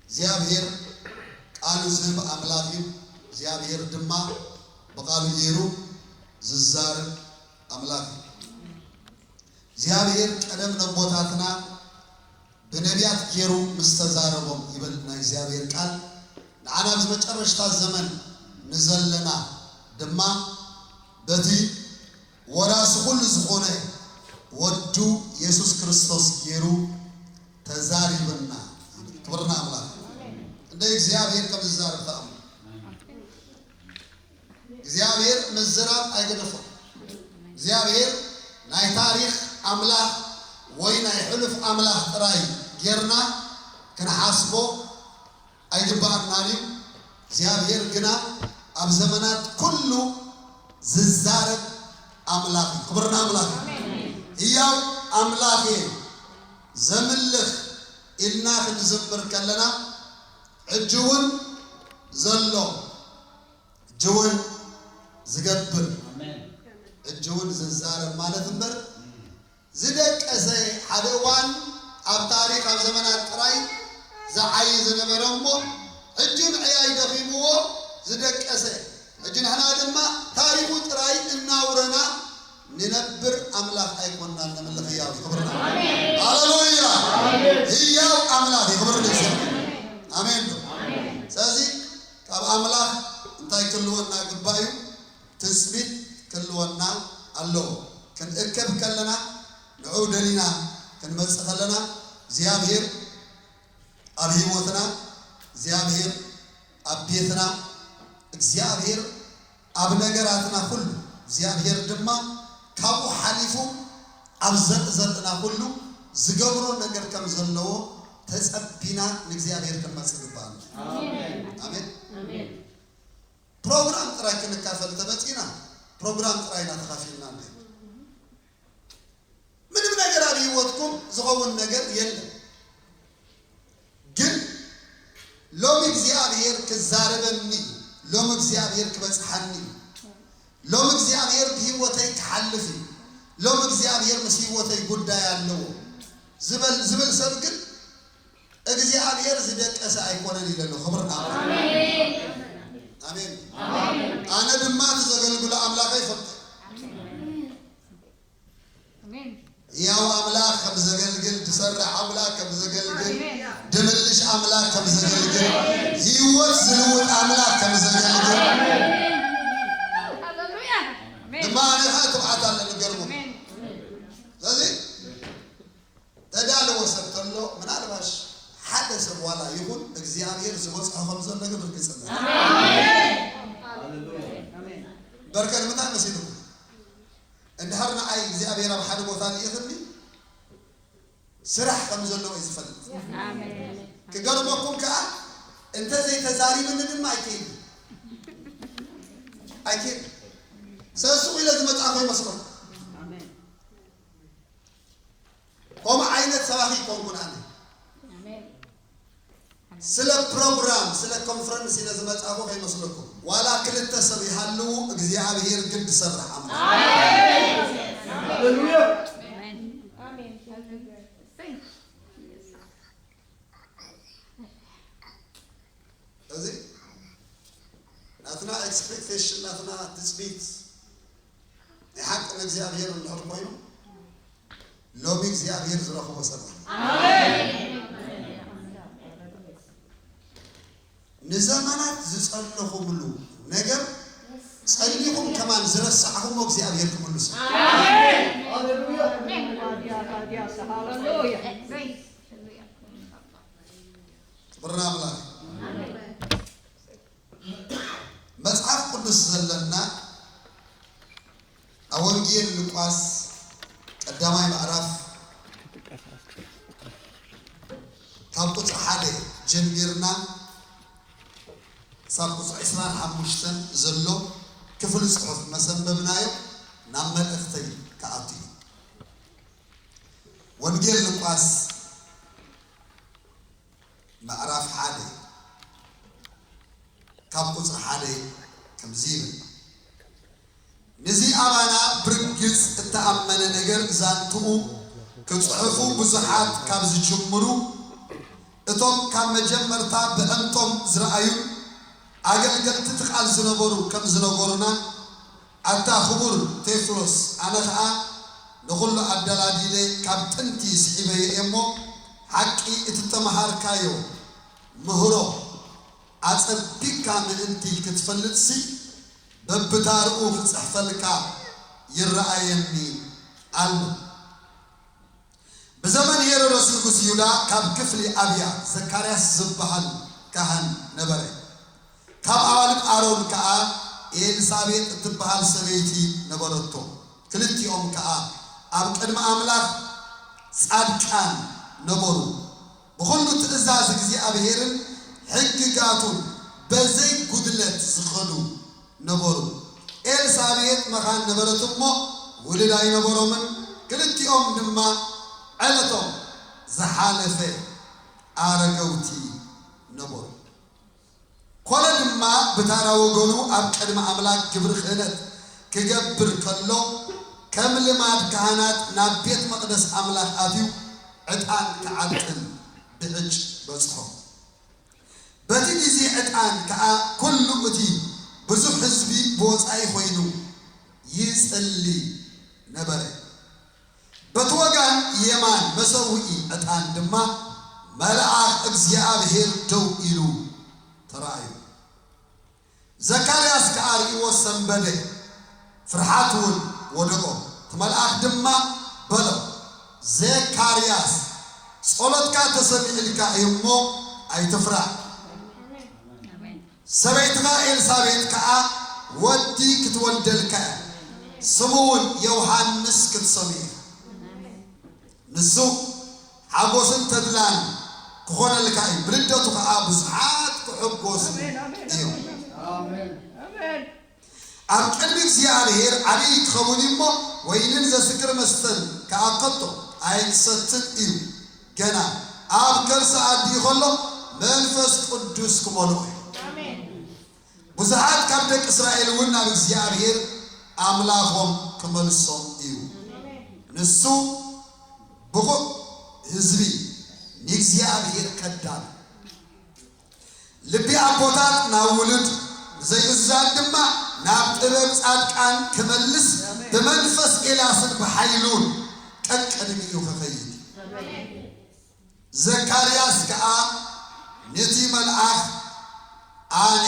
እግዚኣብሔር ቃሉ ዝህብ ኣምላኽ እዩ። እግዚኣብሔር ድማ ብቃሉ ገይሩ ዝዛረብ ኣምላኽ እዩ። እግዚኣብሔር ቀደም ነቦታትና ብነቢያት ገይሩ ምስ ተዛረቦም ይብል ናይ እግዚኣብሔር ቃል፣ ንዓና ኣብዚ መጨረሽታ ዘመን ንዘለና ድማ በቲ ወራሲ ኩሉ ዝኾነ ወዱ የሱስ ክርስቶስ ገይሩ ተዛሪብና ይብል። ክብርና ኣምላኽ። እንደ እግዚኣብሔር ከም ዝዛረብ ተኣምኑ። እግዚኣብሔር ምዝራብ ኣይገደፎን። እግዚኣብሔር ናይ ታሪኽ ኣምላኽ ወይ ናይ ሕሉፍ ኣምላኽ ጥራይ ጌርና ክንሓስቦ ኣይግባኣናን እዩ። እግዚኣብሔር ግና ኣብ ዘመናት ኩሉ ዝዛረብ ኣምላኽ እዩ። ክብርና ኣምላኽ እዩ። ህያው ኣምላኽ እየ ዘምልኽ ኢልና ክንዝምር ከለና፣ ሕጂ እውን ዘሎ፣ ሕጂ እውን ዝገብር፣ ሕጂ እውን ዝዛረብ ማለት እምበር፣ ዝደቀሰ፣ ሓደ እዋን ኣብ ታሪኽ ኣብ ዘመናት ጥራይ ዝዓዪ ዝነበረ እሞ፣ ሕጂ ምዕያይ ደኺምዎ ዝደቀሰ፣ ሕጂ ንሕና ድማ ታሪኹ ጥራይ እናውረና ንነብር ኣምላኽ ኣይኮንናን፣ ነምልኽ ህያው እዩ። ክብርና። ሃሌሉያ። ህያው ኣምላኽ እዩ። ክብሪ ንእግዚኣብሔር። ኣሜን ዶ? ስለዚ ካብ ኣምላኽ እንታይ ክህልወና ግባእ እዩ? ትጽቢት ክህልወና ኣለዎ። ክንእከብ ከለና፣ ንዕኡ ደሊና ክንመጽእ ከለና፣ እግዚኣብሔር ኣብ ህይወትና፣ እግዚኣብሔር ኣብ ቤትና፣ እግዚኣብሔር ኣብ ነገራትና ኩሉ፣ እግዚኣብሔር ድማ ካብኡ ሓሊፉ ኣብ ዘርኢ ዘርእና ኩሉ ዝገብሮ ነገር ከም ዘለዎ ተጸቢና ንእግዚኣብሔር ክንመጽእ ግባኣና። ኣሜን። ኣሜን። ኣሜን። ፕሮግራም ጥራይ ክንካፈል ተመጺና፣ ፕሮግራም ጥራይ ኢና ተኻፊልና እንሄ። ምንም ነገር ኣብ ህይወትኩም ዝኸውን ነገር የለን። ግን ሎሚ እግዚኣብሔር ክዛረበኒ እዩ፣ ሎሚ እግዚኣብሔር ክበጽሓኒ እዩ፣ ሎሚ እግዚኣብሔር ብህይወተይ ክሓልፍ እዩ፣ ሎሚ እግዚኣብሔር ምስ ህይወተይ ጉዳይ ኣለዎ ዝበል-፣ ዝብል ሰብ ግን እግዚኣብሔር ዝደቀሰ ኣይኮነን ኢለ ኣለኹ። ክብሪ ንኣምላኽ። ኣሜን። ኣነ ድማ እቲ ዘገልግሎ ኣምላኸይ ይፈልጦ። ኣሜን። ያው ኣምላኽ ከም ዘገልግል፣ ዝሰርሕ ኣምላኽ ከም ዘገልግል፣ ኣሜን። ድምልሽ ኣምላኽ ከም ዘገልግል፣ ህይወት ዝልውጥ ኣምላኽ ከም ዘገልግል። ሃሌሉያ። ኣሜን። ድማ ኣነ ኸዓ ትብዓት ኣለኒ፣ ገርሞ። ኣሜን። ስለዚ ተዳለወ ሰብ ተሎ፣ ምናልባሽ ሓደ ሰብ ዋላ ይኹን እግዚኣብሔር ዝበጽሖ ከም ዘሎ ግን ርግጽነት። ኣሜን። በርከ ንምንታይ መሲልኩም? እንድሕር ንዓይ እግዚኣብሔር ኣብ ሓደ ቦታ ልኢኽኒ፣ ስራሕ ከም ዘለዎ እዩ ዝፈልጥ። ኣሜን። ክገርመኩም ከኣ፣ እንተ ዘይተዛሪብኒ ድማ ኣይከይድን። ኣይከይድን። ሰሱ ኢለ ዝመጽኣ ከይመስለኩም። ኣሜን። ከምኡ ዓይነት ሰባኺ ኣይኮንኩን ኣነ። ኣሜን። ስለ ፕሮግራም፣ ስለ ኮንፈረንስ ኢለ ዝመጻኹ ከይመስለኩም። ዋላ ክልተ ሰብ ይሃልዉ፣ እግዚኣብሔር ግን ዝሰርሕ ኣምላኽ። ኣሜን። ሃሌሉያ። ኣሜን። ኣሜን። እዚ ናትና ኤክስፔክቴሽን፣ ናትና ትጽቢት ናይ ሓቂ ንእግዚኣብሔር እንድሕር ኮይኑ፣ ሎሚ እግዚኣብሔር ዝረኽቦ ሰብ ኣሎ። ኣሜን። ንዘመናት ዝጸለኹምሉ ነገር ጸሊኹም ከማን ዝረሳዕኹሞ እግዚኣብሔር ክምልሶ። ኣሜን። ሃሌሉያ። ኣሜን። ሃሌሉያ። ክብሪ ንኣምላኽ። መጽሓፍ ቅዱስ ዘለና ኣብ ወንጌል ሉቃስ ቀዳማይ ምዕራፍ ካብ ቁጽሪ ሓደ ጀሚርና ክሳብ ቁጽሪ ዕስራን ሓሙሽተን ዘሎ ክፍሊ ጽሑፍ መሰንበብናዮ ናብ መልእኽተይ ክኣቱ እዩ። ወንጌል ሉቃስ ምዕራፍ ሓደ ካብ ቁጽሪ ሓደ ከምዚ ይብል፣ ነዚ ኣባና ብርግጽ እተኣመነ ነገር ዛንትኡ ክጽሕፉ ብዙሓት ካብ ዝጅምሩ፣ እቶም ካብ መጀመርታ ብዕምቶም ዝረኣዩን ኣገልገልቲ እቲ ቃል ዝነበሩ ከም ዝነገሩና፣ ኣታ ክቡር ቴዎፍሎስ፣ ኣነ ኸኣ ንኹሉ ኣደላዲለ ካብ ጥንቲ ስሒበዮ እየ እሞ፣ ሓቂ እቲ እተመሃርካዮ ምህሮ ኣጸቢቕካ ምእንቲ ክትፈልጥሲ፣ በብታርኡ ክጽሕፈልካ ይረኣየኒ ኣሎ። ብዘመን ሄሮዶስ ንጉስ ይሁዳ ካብ ክፍሊ ኣብያ ዘካርያስ ዝበሃል ካህን ነበረ። ካብ ኣዋልድ ኣሮን ከኣ ኤልሳቤጥ እትበሃል ሰበይቲ ነበረቶ። ክልቲኦም ከኣ ኣብ ቅድሚ ኣምላኽ ጻድቃን ነበሩ። ብኹሉ ትእዛዝ እግዚኣብሄርን ሕግጋቱን በዘይ ጉድለት ዝኸዱ ነበሩ። ኤልሳቤጥ መኻን ነበረት እሞ ውሉድ ኣይነበሮምን። ክልቲኦም ድማ ዕለቶም ዝሓለፈ ኣረገውቲ ነበሩ። ኮነ ድማ ብታራ ወገኑ ኣብ ቅድሚ ኣምላኽ ግብሪ ክህነት ክገብር ከሎ ከም ልማድ ካህናት ናብ ቤት መቕደስ ኣምላኽ ኣትዩ ዕጣን ክዓጥን ብዕጭ በጽሖ። በቲ ግዜ ዕጣን ከኣ ኩሉ እቲ ብዙሕ ህዝቢ ብወጻኢ ኮይኑ ይጽሊ ነበረ። በቲ ወጋን የማን መሰውኢ ዕጣን ድማ መልኣኽ እግዚኣብሔር ደው ኢሉ ተራእዩ። ዘካርያስ ከኣ ርእይዎ ሰንበደ፣ ፍርሓት እውን ወደቆ። እቲ መልኣኽ ድማ በሎ፣ ዘካርያስ፣ ጸሎትካ ተሰሚዕልካ እዩ እሞ ኣይትፍራሕ። ሰበይትኻ ኤልሳቤጥ ከኣ ወዲ ክትወልደልካ እያ፣ ስሙ እውን ዮሃንስ ክትሰምዮ ኢኻ። ንሱ ሓጎስን ተድላን ክኾነልካ እዩ፣ ብልደቱ ከኣ ብዙሓት ክሕጎሱ እዮም። ኣብ ቅድሚ እግዚኣብሔር ዓብዪ ክኸውን እዩ እሞ፣ ወይንን ዘስክር መስተን ከኣ ከቶ ኣይክሰትን እዩ። ገና ኣብ ከርሲ ኣዲኡ ከሎ መንፈስ ቅዱስ ክመልኦ እዩ። ብዙሓት ካብ ደቂ እስራኤል እውን ናብ እግዚኣብሔር ኣምላኾም ክመልሶም እዩ። ንሱ ብቑዕ ህዝቢ ንእግዚኣብሔር ከዳሉ፣ ልቢ ኣቦታት ናብ ውሉድ፣ ንዘይእዙዛት ድማ ናብ ጥበብ ጻድቃን ክመልስ፣ ብመንፈስ ኤልያስን ብሓይሉን ቀቅድሚኡ ክኸይድ እዩ። ዘካርያስ ከኣ ነቲ መልኣኽ፣ ኣነ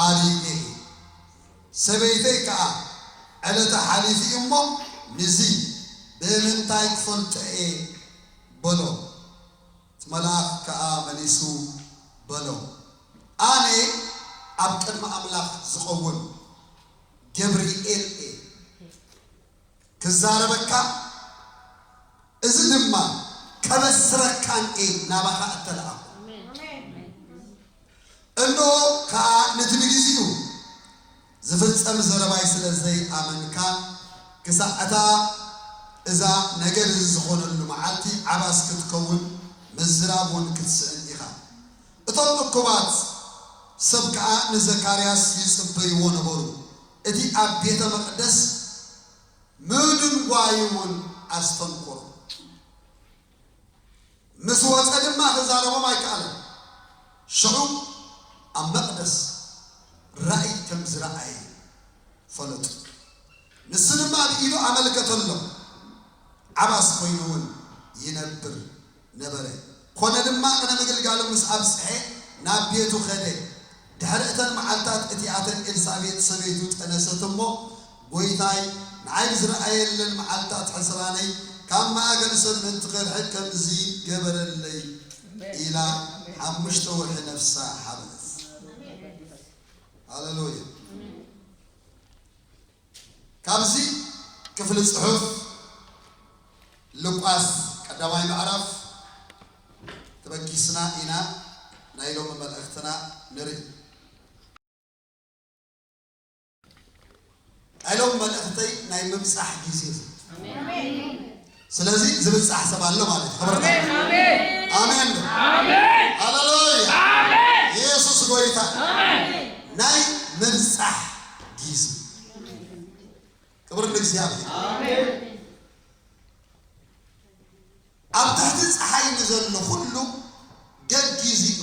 ኣሪገ እየ፣ ሰበይተይ ከኣ ዕለታ ሓሊፉ እዩ እሞ፣ ንዚ ብምንታይ ክፈልጦ እየ? በሎ። እቲ መልኣኽ ከኣ መሊሱ በሎ፣ ኣነ ኣብ ቅድሚ ኣምላኽ ዝኸውን ገብርኤል እየ። ክዛረበካ፣ እዚ ድማ ከበስረካን እየ ናባኻ እተለኣኹ። እንሆ ከኣ ነቲ ብግዜኡ ዝፍጸም ዘረባይ ስለ ዘይኣመንካ፣ ክሳዕ እታ እዛ ነገር እዚ ዝኾነሉ መዓልቲ ዓባስ ክትከውን፣ ምዝራብ እውን ክትስእን ኢኻ። እቶም እኩባት ሰብ ከኣ ንዘካርያስ ይጽበይዎ ነበሩ። እቲ ኣብ ቤተ መቕደስ ምድንጓዩ እውን ኣስተንኮሮ። ምስ ወጸ ድማ ክዛረቦም ኣይከኣለን። ሽዑ ኣብ መቕደስ ራእይ ከም ዝረኣየ ፈለጡ። ንሱ ድማ ብኢዱ ኣመልከተሎም። ዓባስ ኮይኑ እውን ይነብር ነበረ። ኮነ ድማ ቅነ ምግልጋሉ ምስ ኣብጽሐ ናብ ቤቱ ኸደ። ድሕሪ እተን መዓልታት እቲኣተን ኤልሳቤጥ ሰበይቱ ጠነሰት እሞ፣ ጐይታይ ንዓይ ብዝረኣየለን መዓልታት ሕስራነይ ካብ ማእከል ሰብ ምእንቲ ክርሕቅ ከምዚ ገበረለይ ኢላ ሓሙሽተ ወርሒ ነፍሳ ሓበነት። ሃሌሉያ። ካብዚ ክፍሊ ጽሑፍ ሉቃስ ቀዳማይ ምዕራፍ ተበጊስና ኢና ናይ ሎሚ መልእኽትና ንርኢ። ናይ ሎሚ መልእኽተይ ናይ ምብጻሕ ግዜ እዩ። ስለዚ ዝብጻሕ ሰብ ኣሎ ማለት እዩ። ክብሪ ኣሜን። ኣሜን። ኣሜን። ሃሌሉያ። ኢየሱስ ጎይታ። ናይ ምብጻሕ ግዜ። ክብሪ ንእግዚኣብሔር። ኣብ ትሕቲ ጸሓይ ንዘሎ ኩሉ ግዚኡ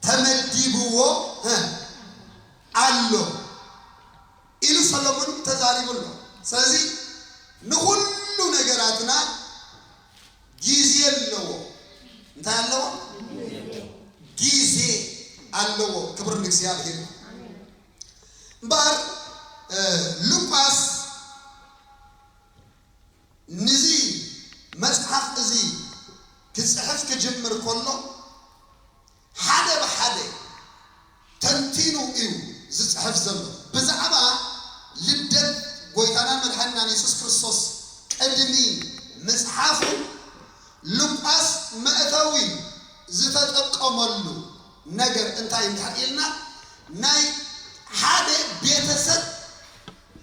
ተመዲብዎ፣ እ፣ ኣሎ ኢሉ ሰሎሞን ተዛሪቡ ኣሎ። ስለዚ ንኹሉ ነገራትና ግዜ ኣለዎ። እንታይ ኣለዎ? ግዜ ኣለዎ። ክብሪ ንእግዚኣብሔር። እምበኣር፣ እ፣ ሉቃስ ንዚ መጽሓፍ እዚ ክጽሕፍ ክጅምር ከሎ፣ ሓደ ብሓደ ተንቲኑ እዩ ዝጽሕፍ ዘሎ። ብዛዕባ ልደት ጎይታናን መድሓኒናን የሱስ ክርስቶስ ቅድሚ ምጽሓፉ፣ ሉቃስ መእተዊ ዝተጠቀመሉ ነገር እንታይ እንድሕር ኢልና፣ ናይ ሓደ ቤተሰብ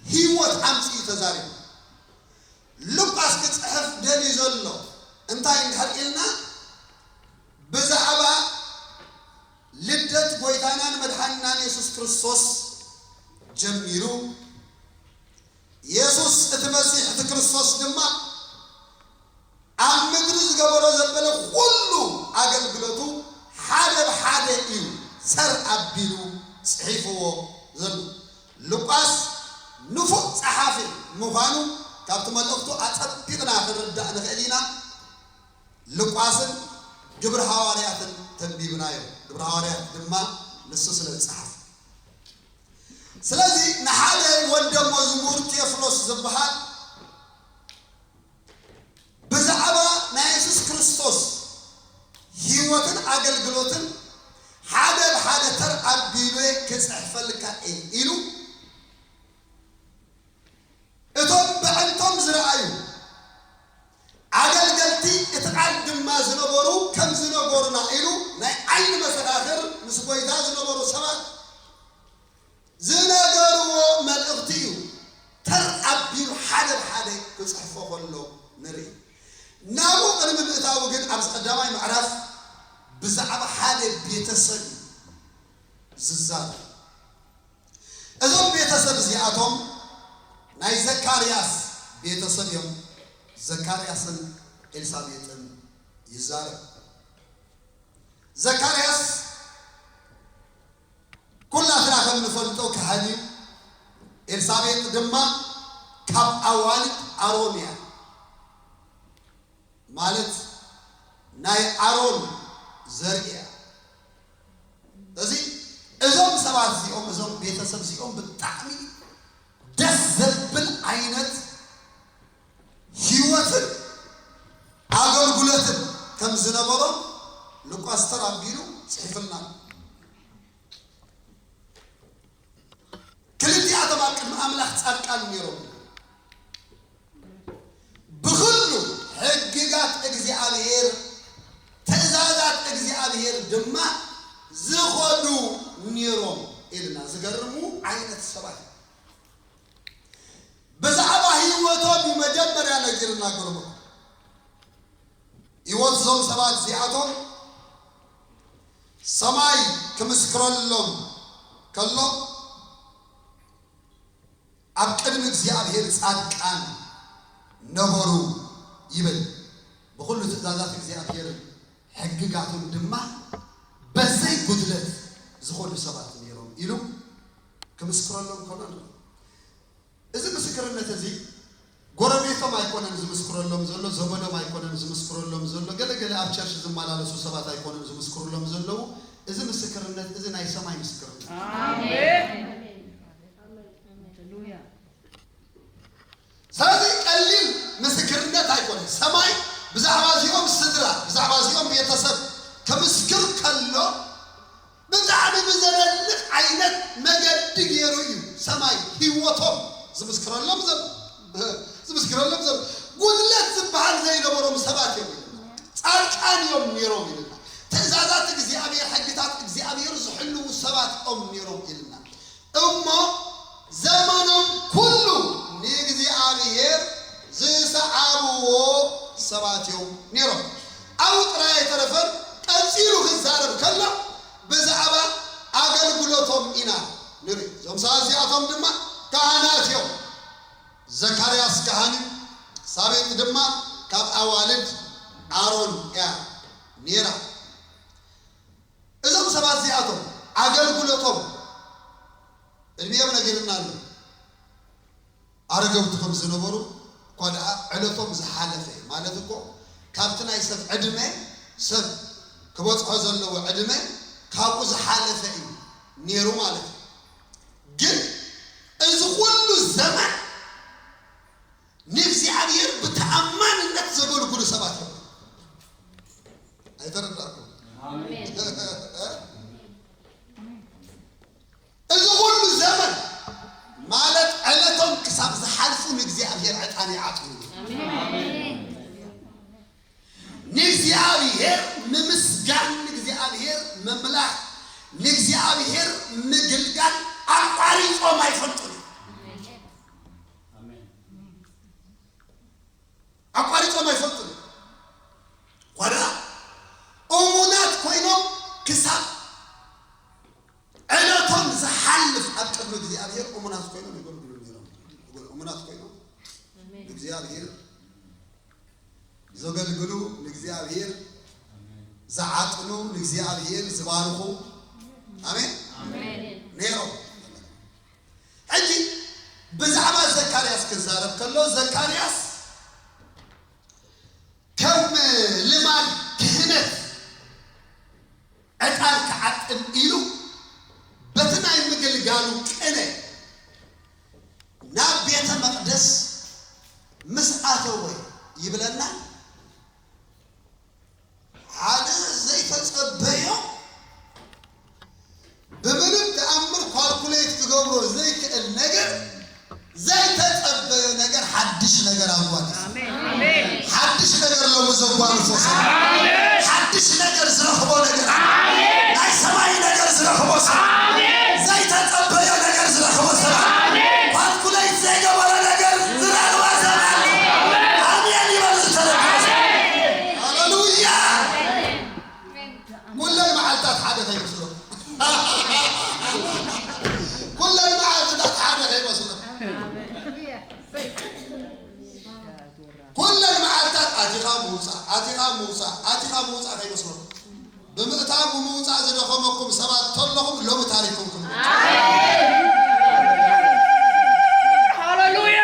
ህይወት ኣምጺኡ ተዛሪቡ። ሉቃስ ክጽሕፍ ደልዩ ዘሎ እንታይ እንድሕር ኢልና፣ ብዛዕባ ልደት ጎይታናን መድሓኒናን የሱስ ክርስቶስ ጀሚሩ፣ የሱስ እቲ መሲሕ እቲ ክርስቶስ ድማ ኣብ ምድሪ ዝገበሮ ዘበለ ኩሉ ኣገልግሎቱ ሓደ ብሓደ እዩ ሰር ኣቢሉ ጽሒፍዎ ዘሎ። ሉቃስ ንፉዕ ጸሓፊ ምዃኑ ካብቲ መልእኽቱ ኣጸቢቕና ክንርዳእ ንኽእል ኢና። ሉቃስን ግብሪ ሃዋርያትን ተንቢብናዮ። ግብሪ ሃዋርያት ድማ ንሱ ስለ ዝጸሓፈ። ስለዚ ንሓደ ወደ መዝሙር ቴዎፍሎስ ዝበሃል ብዛዕባ ናይ የሱስ ክርስቶስ ህይወትን ኣገልግሎትን ሓደ ብሓደ ተር ኣቢሉ ክጽሕፈልካ እየ ኢሉ፣ እቶም ብዕንቶም ዝረኣዩ ኣገልገልቲ እቲ ቃል ድማ ዝነበሩ ከም ዝነገሩና ኢሉ ናይ ዓይኒ መሰኻኽር ምስ ጎይታ ዝነበሩ ሰባት ዝነገርዎ መልእኽቲ እዩ ተር ኣቢሉ ሓደ ብሓደ ክጽሕፎ ከሎ ንርኢ። ናብኡ ቅድሚ ምእታዉ ግን ኣብዚ ቀዳማይ ምዕራፍ ብዛዕባ ሓደ ቤተሰብ እዩ ዝዛረብ። እዞም ቤተሰብ እዚኣቶም ናይ ዘካርያስ ቤተሰብ እዮም። ዘካርያስን ኤልሳቤጥን ይዛረብ። ዘካርያስ ኩላትና ከም ንፈልጦ ካህን እዩ። ኤልሳቤጥ ድማ ካብ ኣዋልድ ኣሮን እያ። ማለት ናይ ኣሮን ዘርኢ እያ። እዚ እዞም ሰባት እዚኦም፣ እዞም ቤተሰብ እዚኦም ብጣዕሚ ደስ ዘብል ዓይነት ህይወትን ኣገልግሎትን ከም ዝነበሮም ሉቃስ ተር ኣቢሉ ጽሒፍልና። ክልቲኣቶም ኣብ ቅድሚ ኣምላኽ ጻድቃን ነይሮም። ብኹሉ ሕግጋት እግዚኣብሔር፣ ትእዛዛት እግዚኣብሔር ድማ ዝኸዱ ነይሮም ኢልና። ዝገርሙ ዓይነት ሰባት። ብዛዕባ ህይወቶም እዩ መጀመርያ ነጊርና ግርሞ። ህይወት እዞም ሰባት እዚኣቶም ሰማይ ክምስክረሎም ከሎ፣ ኣብ ቅድሚ እግዚኣብሔር ጻድቃን ነበሩ ይብል። ብኹሉ ትእዛዛት እግዚኣብሔር ሕግጋቱን ድማ በዘይ ጉድለት ዝኾኑ ሰባት ነይሮም ኢሉ ክምስክረሎም ከሎ ንርኢ። እዚ ምስክርነት እዚ ጎረቤቶም ኣይኮነን ዝምስክረሎም ዘሎ፣ ዘመዶም ኣይኮነን ዝምስክረሎም ዘሎ፣ ገለገለ ኣብ ቸርች ዝመላለሱ ሰባት ኣይኮነን ዝምስክሩሎም ዘለዉ። እዚ ምስክርነት እዚ ናይ ሰማይ ምስክርነት። ኣሜን። ሃሌሉያ። ስለዚ ቀሊል ምስክርነት ኣይኮነን። ሰማይ ብዛዕባ እዚኦም ስድራ፣ ብዛዕባ እዚኦም ቤተሰብ ክምስክር ከሎ፣ ብጣዕሚ ብዘደንቕ ዓይነት መገዲ ገይሩ እዩ ሰማይ ህይወቶም ዝምስክረሎም ዘሎ፣ ዝምስክረሎም ዘሎ። ጉድለት ዝበሃል ዘይነበሮም ሰባት እዮም ኢልና። ጻድቃን እዮም ነይሮም ኢልና። ትእዛዛት እግዚኣብሔር፣ ሕግታት እግዚኣብሔር ዝሕልዉ ሰባት እዮም ነይሮም ኢልና። እሞ ዘመኖም ኩሉ ንእግዚኣብሔር ዝሰዓብዎ ሰባት እዮም ነይሮም። ኣብኡ ጥራይ ኣይተረፈን፣ ቀጺሉ ክዛረብ ከሎ ብዛዕባ ኣገልግሎቶም ኢና ንርኢ። እዞም ሰባት እዚኣቶም ድማ ካህናት እዮም። ዘካርያስ ካህን እዩ። ኤልሳቤጥ ድማ ካብ ኣዋልድ ኣሮን እያ ነይራ። ኣረገውቲ ከም ዝነበሩ እኳ ደኣ ዕለቶም ዝሓለፈ ማለት እኮ ካብቲ ናይ ሰብ ዕድመ ሰብ ክበጽሖ ዘለዎ ዕድመ ካብኡ ዝሓለፈ እዩ ነይሩ ማለት እዩ። ግን እዚ ኩሉ ዘመን ንእግዚኣብሔር ብተኣማንነት ዘገልግሉ ሰባት እዮም። ኣይተረዳእኩም? ኣሜን። እዚ ኩሉ ዘመን ማለት ዕለቶም ክሳብ ዝሓልፉ ንእግዚኣብሔር ዕጣን ይዓጥኑ። ኣሜን። ንእግዚኣብሔር ምምስጋን፣ ንእግዚኣብሔር ምምላኽ፣ ንእግዚኣብሔር ምግልጋል ኣቋሪጾም ኣይፈልጡን። ኣቋሪጾም ኣይፈልጡን። ዋላ እሙናት ኮይኖም ክሳብ ዕለቶም ዝሓልፍ ኣብ ቅድሚ እግዚኣብሔር እሙናት ኮይኖም የገልግሉ ነይሮም። እሙናት ኮይኖም ኣሜን። ንእግዚኣብሔር ዘገልግሉ፣ ንእግዚኣብሔር ዝዓጥኑ፣ ንእግዚኣብሔር ዝባርኹ፣ ኣሜን፣ ኣሜን። ነይሮም። ሕጂ ብዛዕባ ዘካርያስ ክዛረብ ከሎ፣ ዘካርያስ ከም ልማድ ክህነት ዕጣን ክዓጥን ኢሉ በቲ ናይ ምግልጋሉ ቅነ ናብ ቤተ መቕደስ ምስ ኣተወ ይብለና። ሓደ ዘይተጸበዮ፣ ብምንም ተኣምር ኳልኩሌት ክገብሮ ዘይክእል ነገር፣ ዘይተጸበዮ ነገር፣ ሓድሽ ነገር ኣጓነፈ። ኣሜን። ሓድሽ ነገር ሎሚ ዘጓንፎ ሰብ። ሓድሽ ነገር ዝረኽቦ ነገር። ናይ ሰማይ ነገር ዝረኽቦ ሰብ። ዘይተጸበዮ ነገር ዝረኽቦ ሰብ። ኳልኩሌት ዘይገበሮ ነገር ዝረኽቦ ሰብ ኣሎ። ኣሜን ይበል ዝተረድኦ ሰብ። ሃሌሉያ። ኩለን መዓልታት ሓደ ከይመስሎ። ኩለን መዓልታት ሓደ ከይመስሎ። ኩለን መዓልታት ኣቲኻ ምውፃእ፣ ኣቲኻ ምውፃእ፣ ኣቲኻ ምውፃእ ከይመስሎ። ብምእታው ብምውፃእ ዝደኸመኩም ሰባት ተለኹም ሎሚ ታሪኽኩም ክምልሱ። ሃሌሉያ።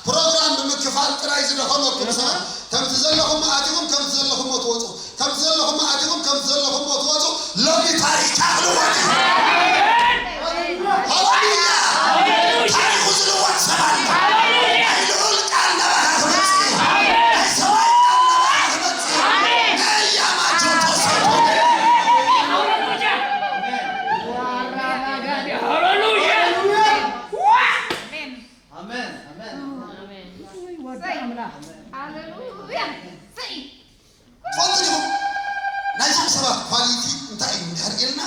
ፕሮግራም ብምክፋል ጥራይ ዝደኸመኩም ሰባት፣ ከምቲ ዘለኹም ኣቲኹም፣ ከምቲ ዘለኹም ትወፁ፣ ከምቲ ዘለኹም ኣቲኹም፣ ከምቲ ዘለኹም ትወፁ፣ ሎሚ ታሪኽካ ክልወጥ እዩ። ሃሌሉያ! ታሪኹ ዝልወጥ ሰብ ኣሎ። ናይ ልዑል ቃል ናባኻ ክመፅእ እዩ። ናይ ሰማይ ቃል ናባኻ ክመፅእ እዩ። ናይ ያማጆቶ ሰይጣን። ሃሌሉያ! ኣሜን፣ ኣሜን። ኣሜን። ውይ፣ ወዲ ኣምላኽ። ሃሌሉያ። ሰይ። ትፈልጡ ዲኹም? ናይዞም ሰባት ኳሊቲ እንታይ እዩ እንድሕር ኢልና፣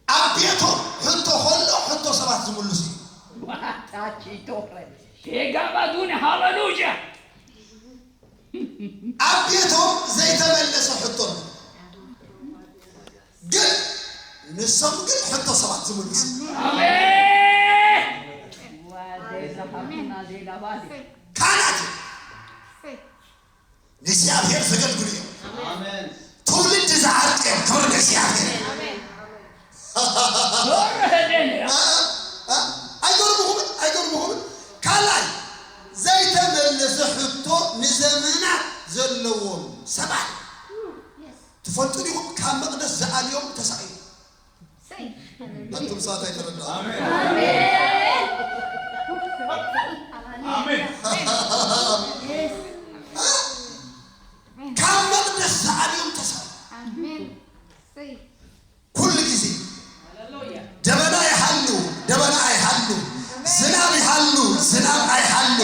ኣብ ቤቶም ሕቶ ከሎ ሕቶ ሰባት ዝምልሱ እዩ። ዋጣቺቶረ ቴጋባዱን ሃሌሉያ። ኣብ ቤቶም ዘይተመለሰ ሕቶ ኣሎ። ግን ንሶም ግን ሕቶ ሰባት ዝምልሱ። ኣሜን። ካህናት እዮም። ንእግዚኣብሔር ዘገልግሉ እዮም። ኣሜን። ትውልዲ ዝዓርቁ እዮም። ክብሪ ንእግዚኣብሔር። አ-፣ አ-፣ ኣይገርምኹምን? ኣይገርምኹምን? ካልኣይ፣ ዘይተመለሰ ሕቶ ንዘመናት ዘለዎም ሰባት ትፈልጡ ዲኹም? ካብ መቕደስ ዝኣልዮም ተሳኢሉ። ኣቱም ሰባት ኣይተረዳእኩም። ኣሜን። ኣሜን። ካብ መቕደስ ዝኣልዮም ተሳኢሉ። ኣሜን። ኩሉ ግዜ ደበና ይሃሉ፣ ደበና ኣይሃሉ፣ ዝናብ ይሃሉ፣ ዝናብ ኣይሃሉ፣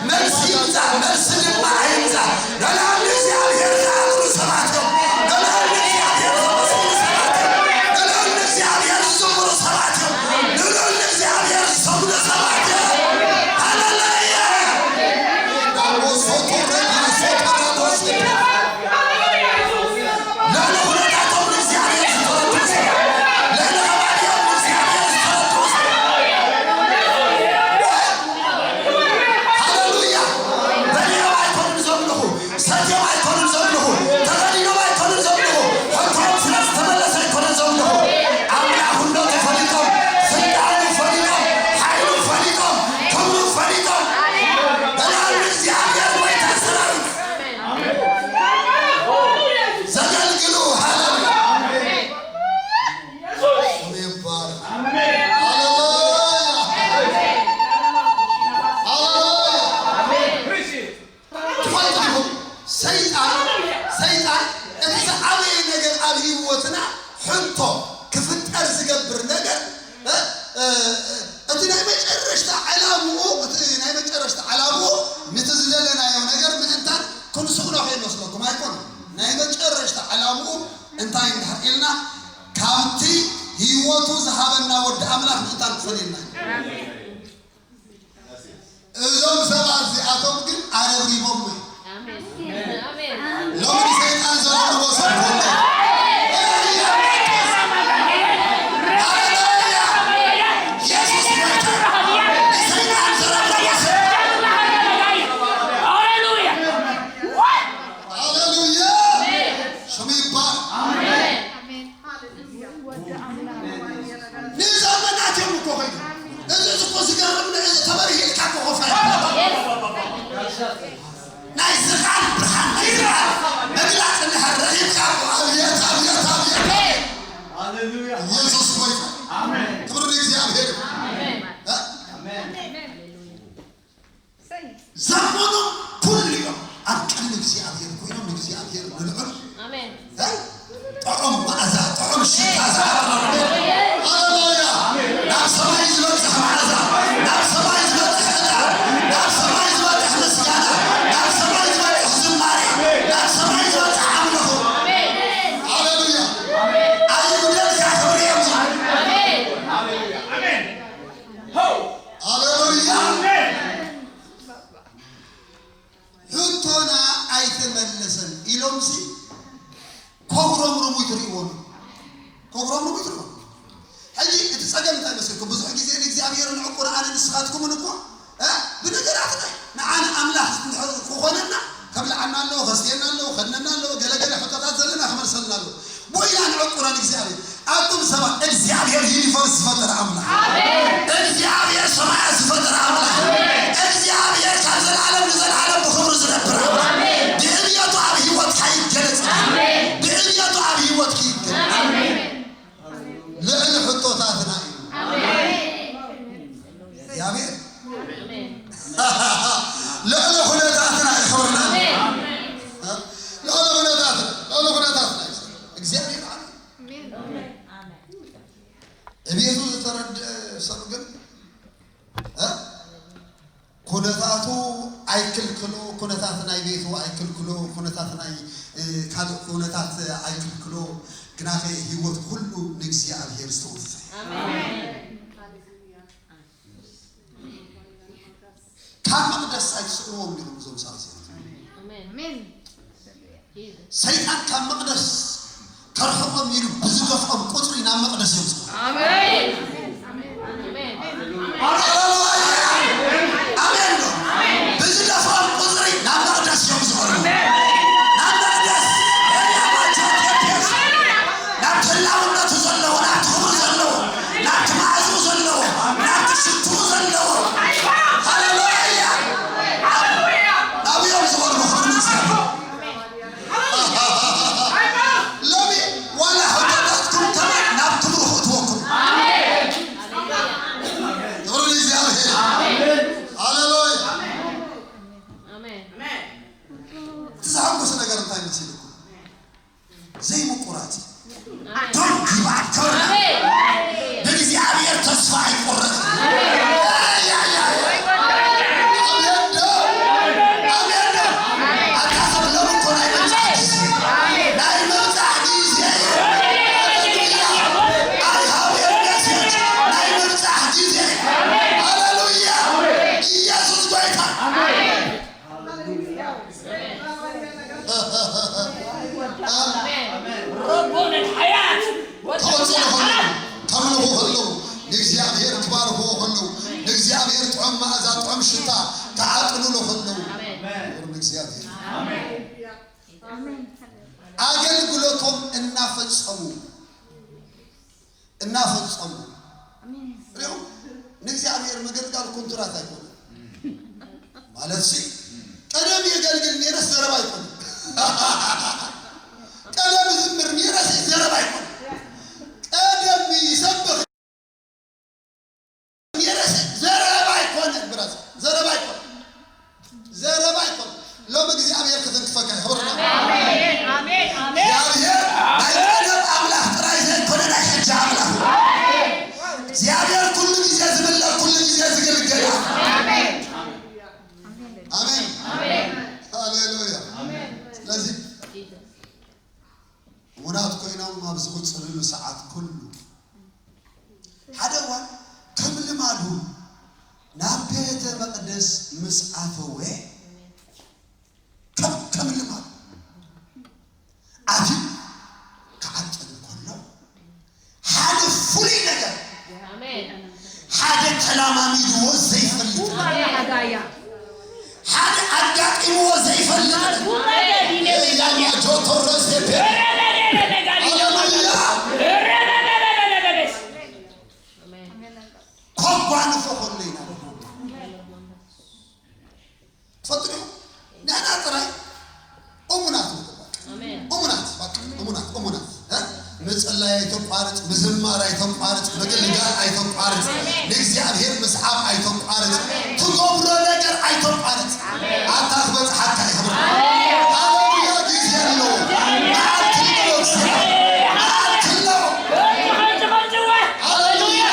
መልሲ ይምጻእ፣ መልሲ ድማ ኣይምጻእ፣ ንልዑል እግዚኣብሔር ዝዓጥኑ ሰባት እዮም። ንልዑል እግዚኣብሔር ዘመስግኑ ሰባት እዮም። ንልዑል እግዚኣብሔር ዝዝምሩ ሰባት እዮም። ንልዑል እግዚኣብሔር ዝሰግዱ ሰባት እዮም። ሃሌሉያ! ልዕሊ ኩነታቶም ንእግዚኣብሔር ዝተረቱ ሰባት፣ ልዕሊ ከባቢኦም ንእግዚኣብሔር ዝተረቱ ሰባት። ሃሌሉያ! በሊዖም ኣይኮኑን ዘምልኹ፣ ሰትዮም ኣይኮኑን ዘምልኹ፣ ተኸዲኖም ኣይኮኑን ዘምልኹ፣ ሕቶኦም ስለ ዝተመለሰ ኣይኮኑን ዘምልኹ። ኣምላኽነቱ ፈሊጦም፣ ስልጣኑ ሕቶ ክፍጠር ዝገብር ነገር፣ እ፣ እ፣ እቲ ናይ መጨረሽታ ዕላምኡ፣ እቲ ናይ መጨረሽታ ዕላምኡ ነቲ ዝደለናዮ ነገር ምእንታን ክንስእኖ ከይመስለኩም ኣይኮነን። ናይ መጨረሽታ ዕላምኡ እንታይ እንድሕር ኢልና፣ ካብቲ ህይወቱ ዝሃበና ወዲ ኣምላኽ ምእንታን ክፈልየና እዩ። እዞም ሰባት እዚኣቶም ግን ኣረብሪቦም እዮም። ኣሜን። ኣሜን። ሎሚ ንሰይጣን ዘረብርቦ ሰብ ኮነ። ሃሌሉያ! የሱስ ጌታ! ንሰይጣን ዘረብርቦ ሰብ። ሃሌሉያ! ስሙ ይባረክ። ንዘመናት እዮም እኮ ኸይዱ። እዚ እኮ ዝገርም ነው። እዚ ተበርሂልካ እኮ ኮፍ ኣይበል። ናይ ዝኻል ብርሃን፣ ናይ ዝኻል መግለጺ እንድሕር ረኺብካ እኮ ኣብየት፣ ኣብየት፣ ኣብየት፣ ኣብየት። ሃሌሉያ። ኢየሱስ ሆይ። ኣሜን። ክብር ለእግዚአብሔር። ኣሜን። እ? ኣሜን። ዘመኖም ኩሉ እዮም ኣብ ቅድሚ እግዚኣብሔር ኮይኖም ንእግዚኣብሔር ንልዑል። ኣሜን። እ? ጥዑም መኣዛ፣ ጥዑም ሽታ ዝኣቕረቡ። ሃሌሉያ! ናብ ሰማይ ዝበጽሕ መኣዛ፣ ናብ ሰማይ ዝበጽሕ ዕጣን፣ ናብ ሰማይ ዝበጽሕ ምስጋና፣ ናብ ሰማይ ዝበጽሕ ዝማሬ፣ ናብ ሰማይ ዝበጽሕ ኣምልኾ። ኣሜን። ሃሌሉያ! ኣይጉደልካ ክብሪ እዮም። ኣሜን። ሃሌሉያ! ሕቶና ኣይተመለሰን ኢሎምሲ ኮጉረምርሙ ይትርእይዎ ነው። ኮጉረምርሙ ይትርእይዎ። ሕጂ እቲ ጸገም እንታይ መስልኩም? ብዙሕ ግዜ ንእግዚኣብሔር ንዕቁር ኣነ ንስኻትኩምን እኮ፣ እ፣ ብነገራትና ንዓና ኣምላኽ ክኾነና ከብልዓና ኣለዎ፣ ከስትየና ኣለዎ፣ ከድነና ኣለዎ፣ ገለገለ ሕቶታት ዘለና ክመልሰልና ኣለዎ። ቦይና ንዕቁራን እግዚኣብሔር። ኣቱም ሰባት፣ እግዚኣብሔር ዩኒቨርስ ዝፈጠረ ኣምላኽ። ኣሜን። እግዚኣብሔር ሰማያት ዝፈጠረ ኣምላኽ። ኣሜን። እግዚኣብሔር ካብ ዘላለም ንዘላለም ብኽብሩ ዝነብር ኣምላኽ። ኣሜን። ብዕብየቱ ኣብ ህይወትካ ይገለጽ። ኣሜን። ብዕብየቱ ኣብ ህይወትኪ ይገለጽ። ኣሜን። ልዕሊ ሕቶታትና እዩ። ኣሜን። እግዚኣብሔር ኣሜን። ልዕሊ ኩነታትና እዩ። ክብርና ኣሜን። ልዕሊ ኩነታትና፣ ልዕሊ ኩነታትና እዩ። እግዚኣብሔር ኣሜን። ዕቤቱ ዝተረድአ ሰብ ግን፣ እ? ኩነታቱ ኣይክልክሎ፣ ኩነታት ናይ ቤቱ ኣይክልክሎ፣ ኩነታት ናይ፣ እ፣ ካልእ ኩነታት ኣይክልክሎ፣ ግናኸ ህይወት ኩሉ ንእግዚኣብሔር ዝተወፈ። ኣሜን። ካብ መቕደስ ኣይትስእንዎም ኢሎም እዞም ሰባት እዚኦም። ኣሜን። ሰይጣን ካብ መቕደስ ከርሕቖም ኢሉ ብዝገፍኦም ቁጽሪ ናብ መቕደስ እዮም ዝገቡ። ኣሜን። ኣሜን። ኣሜን ዶ? ብዝገፍኦም ቁጽሪ ናብ መቕደስ እዮም ዝቐርቡ። ናብ መቕደስ፣ ናብ ናብቲ ህላውነቱ ዘለዎ፣ ናብቲ ክብሪ ዘለዎ፣ ናብቲ መዓዝኡ ዘለዎ፣ ናብቲ ሽትኡ ዘለዎ። ሃሌሉያ! ናብኡ እዮም ዝቐርቡ። ክብሪ ንእግዚኣብሔር። ሎሚ ዋላ ሕቶታትኩም ከማን ናብ ክብሩ ክእትወኩም። ክብሪ ንእግዚኣብሔር። ሃሌሉያ! ኣሜን። እቲ ዘሐጉስ ነገር እንታይ መሲልኩም? ዘይምቁራጽ። ኣሜን። Don't give up። ክብሪ። ኣሜን። ብእግዚኣብሔር ተስፋ ኣይቆረጽ። ኣሜን። ኣሜን ዶ? ኣሜን ዶ? ኣታ ሰብ ሎሚ እኮ ናይ ምብጻሕ ግዜ። ናይ ምብጻሕ ግዜ። ሃሌሉያ። I have a message። ናይ ምብጻሕ ግዜ። ሃሌሉያ። ኢየሱስ ጎይታ። ረቦ ነልሓያት ትቕጽሉ ከለዉ፣ ተምልኹ ከለዉ፣ ንእግዚኣብሔር ትባርኽዎ ከለዉ፣ ንእግዚኣብሔር ጥዑም መኣዛ፣ ጥዑም ሽታ ትዓጥኑሉ ከለዉ፣ ክብሪ ንእግዚኣብሔር። ኣገልግሎቶም እናፈጸሙ እናፈጸሙ። ሪኦም ንእግዚኣብሔር ምግልጋል ኮንትራት ኣይኮነን። ማለት ሲ ቀደም የገልግል ነይረስ ዘረባ ኣይኮነን። ቀደም ዝምር ነይረስ ዘረባ ኣይኮነን። ቀደም ይሰብኽ ነይረስ ዘረባ ኣይኮነን። ብራስ ዘረባ ኣይኮነን። ዘረባ ኣይኮነን። ሎም እግዚኣብሔር ክትንክፈካ ይኽብርና። ኣሜን፣ ኣሜን፣ ኣሜን። እግዚኣብሔር ናይ ቀደም ኣምላኽ እሙናት ኮይኖም ኣብ ዝቕጽልሉ ሰዓት ኩሉ ሓደ እዋን ከም ልማዱ ናብ ቤተ መቕደስ ምስ ኣተወ ከም ከም ልማዱ ኣትዩ ክዓጥን ከሎ ሓደ ፍሉይ ነገር ሓደ ተላማሚድዎ ዘይፈልጥ ሓደ ኣጋጢምዎ ዘይፈልጥ ጆቶረስ ሃሌሉያ ኮጓንፎ ኮሎ ኢና ትፈልጡ ዲኹም? ንሕና ጥራይ እሙናት ንኹን። እሙናት፣ በቃ እሙናት፣ እሙናት። እ? ምጽላይ ኣይተቋርጽ፣ ምዝማር ኣይተቋርጽ፣ ምግልጋል ኣይተቋርጽ፣ ንእግዚኣብሔር ምስዓብ ኣይተቋርጽ፣ ትገብሮ ነገር ኣይተቋርጽ። ኣታ ክበጽሓካ እዩ ክብሪ። ሃሌሉያ ግዜ ኣለዎ። መዓልቲ ኣለዎ ግዜ። መዓልቲ ኣለዎ። ሃሌሉያ።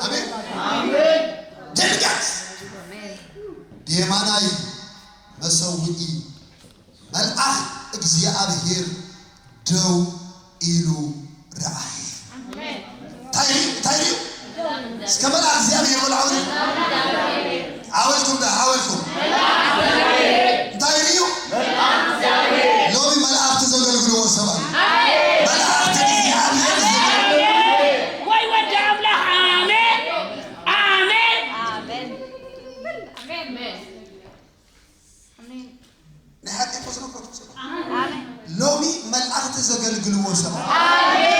ኣሜን። ደንገጽ ብየማናይ መሰውኢ መልኣኽ እግዚኣብሔር ደው ኢሉ ረኣየ። እንታይ ርእዩ? እንታይ ርእዩ? እስከ መልኣኽ እግዚኣብሔር በሉ ዓውዱ። ዓው ኢልኩም ዳ፣ ዓው ኢልኩም። እንታይ ርእዩ? ሎሚ መላእኽቲ ዘገልግልዎ ሰባት። መላእኽቲ እግዚኣብሔር ዘገልግልዎ ወይ ወዲ ኣምላኽ ኣሜን። ኣሜን። ኣሜን። ኣሜን። ናይ ሓቂ እኮ ዝነግረኩም ዘሎ። ኣሜን። ሎሚ መላእኽቲ ዘገልግልዎ ሰባት። ኣሜን።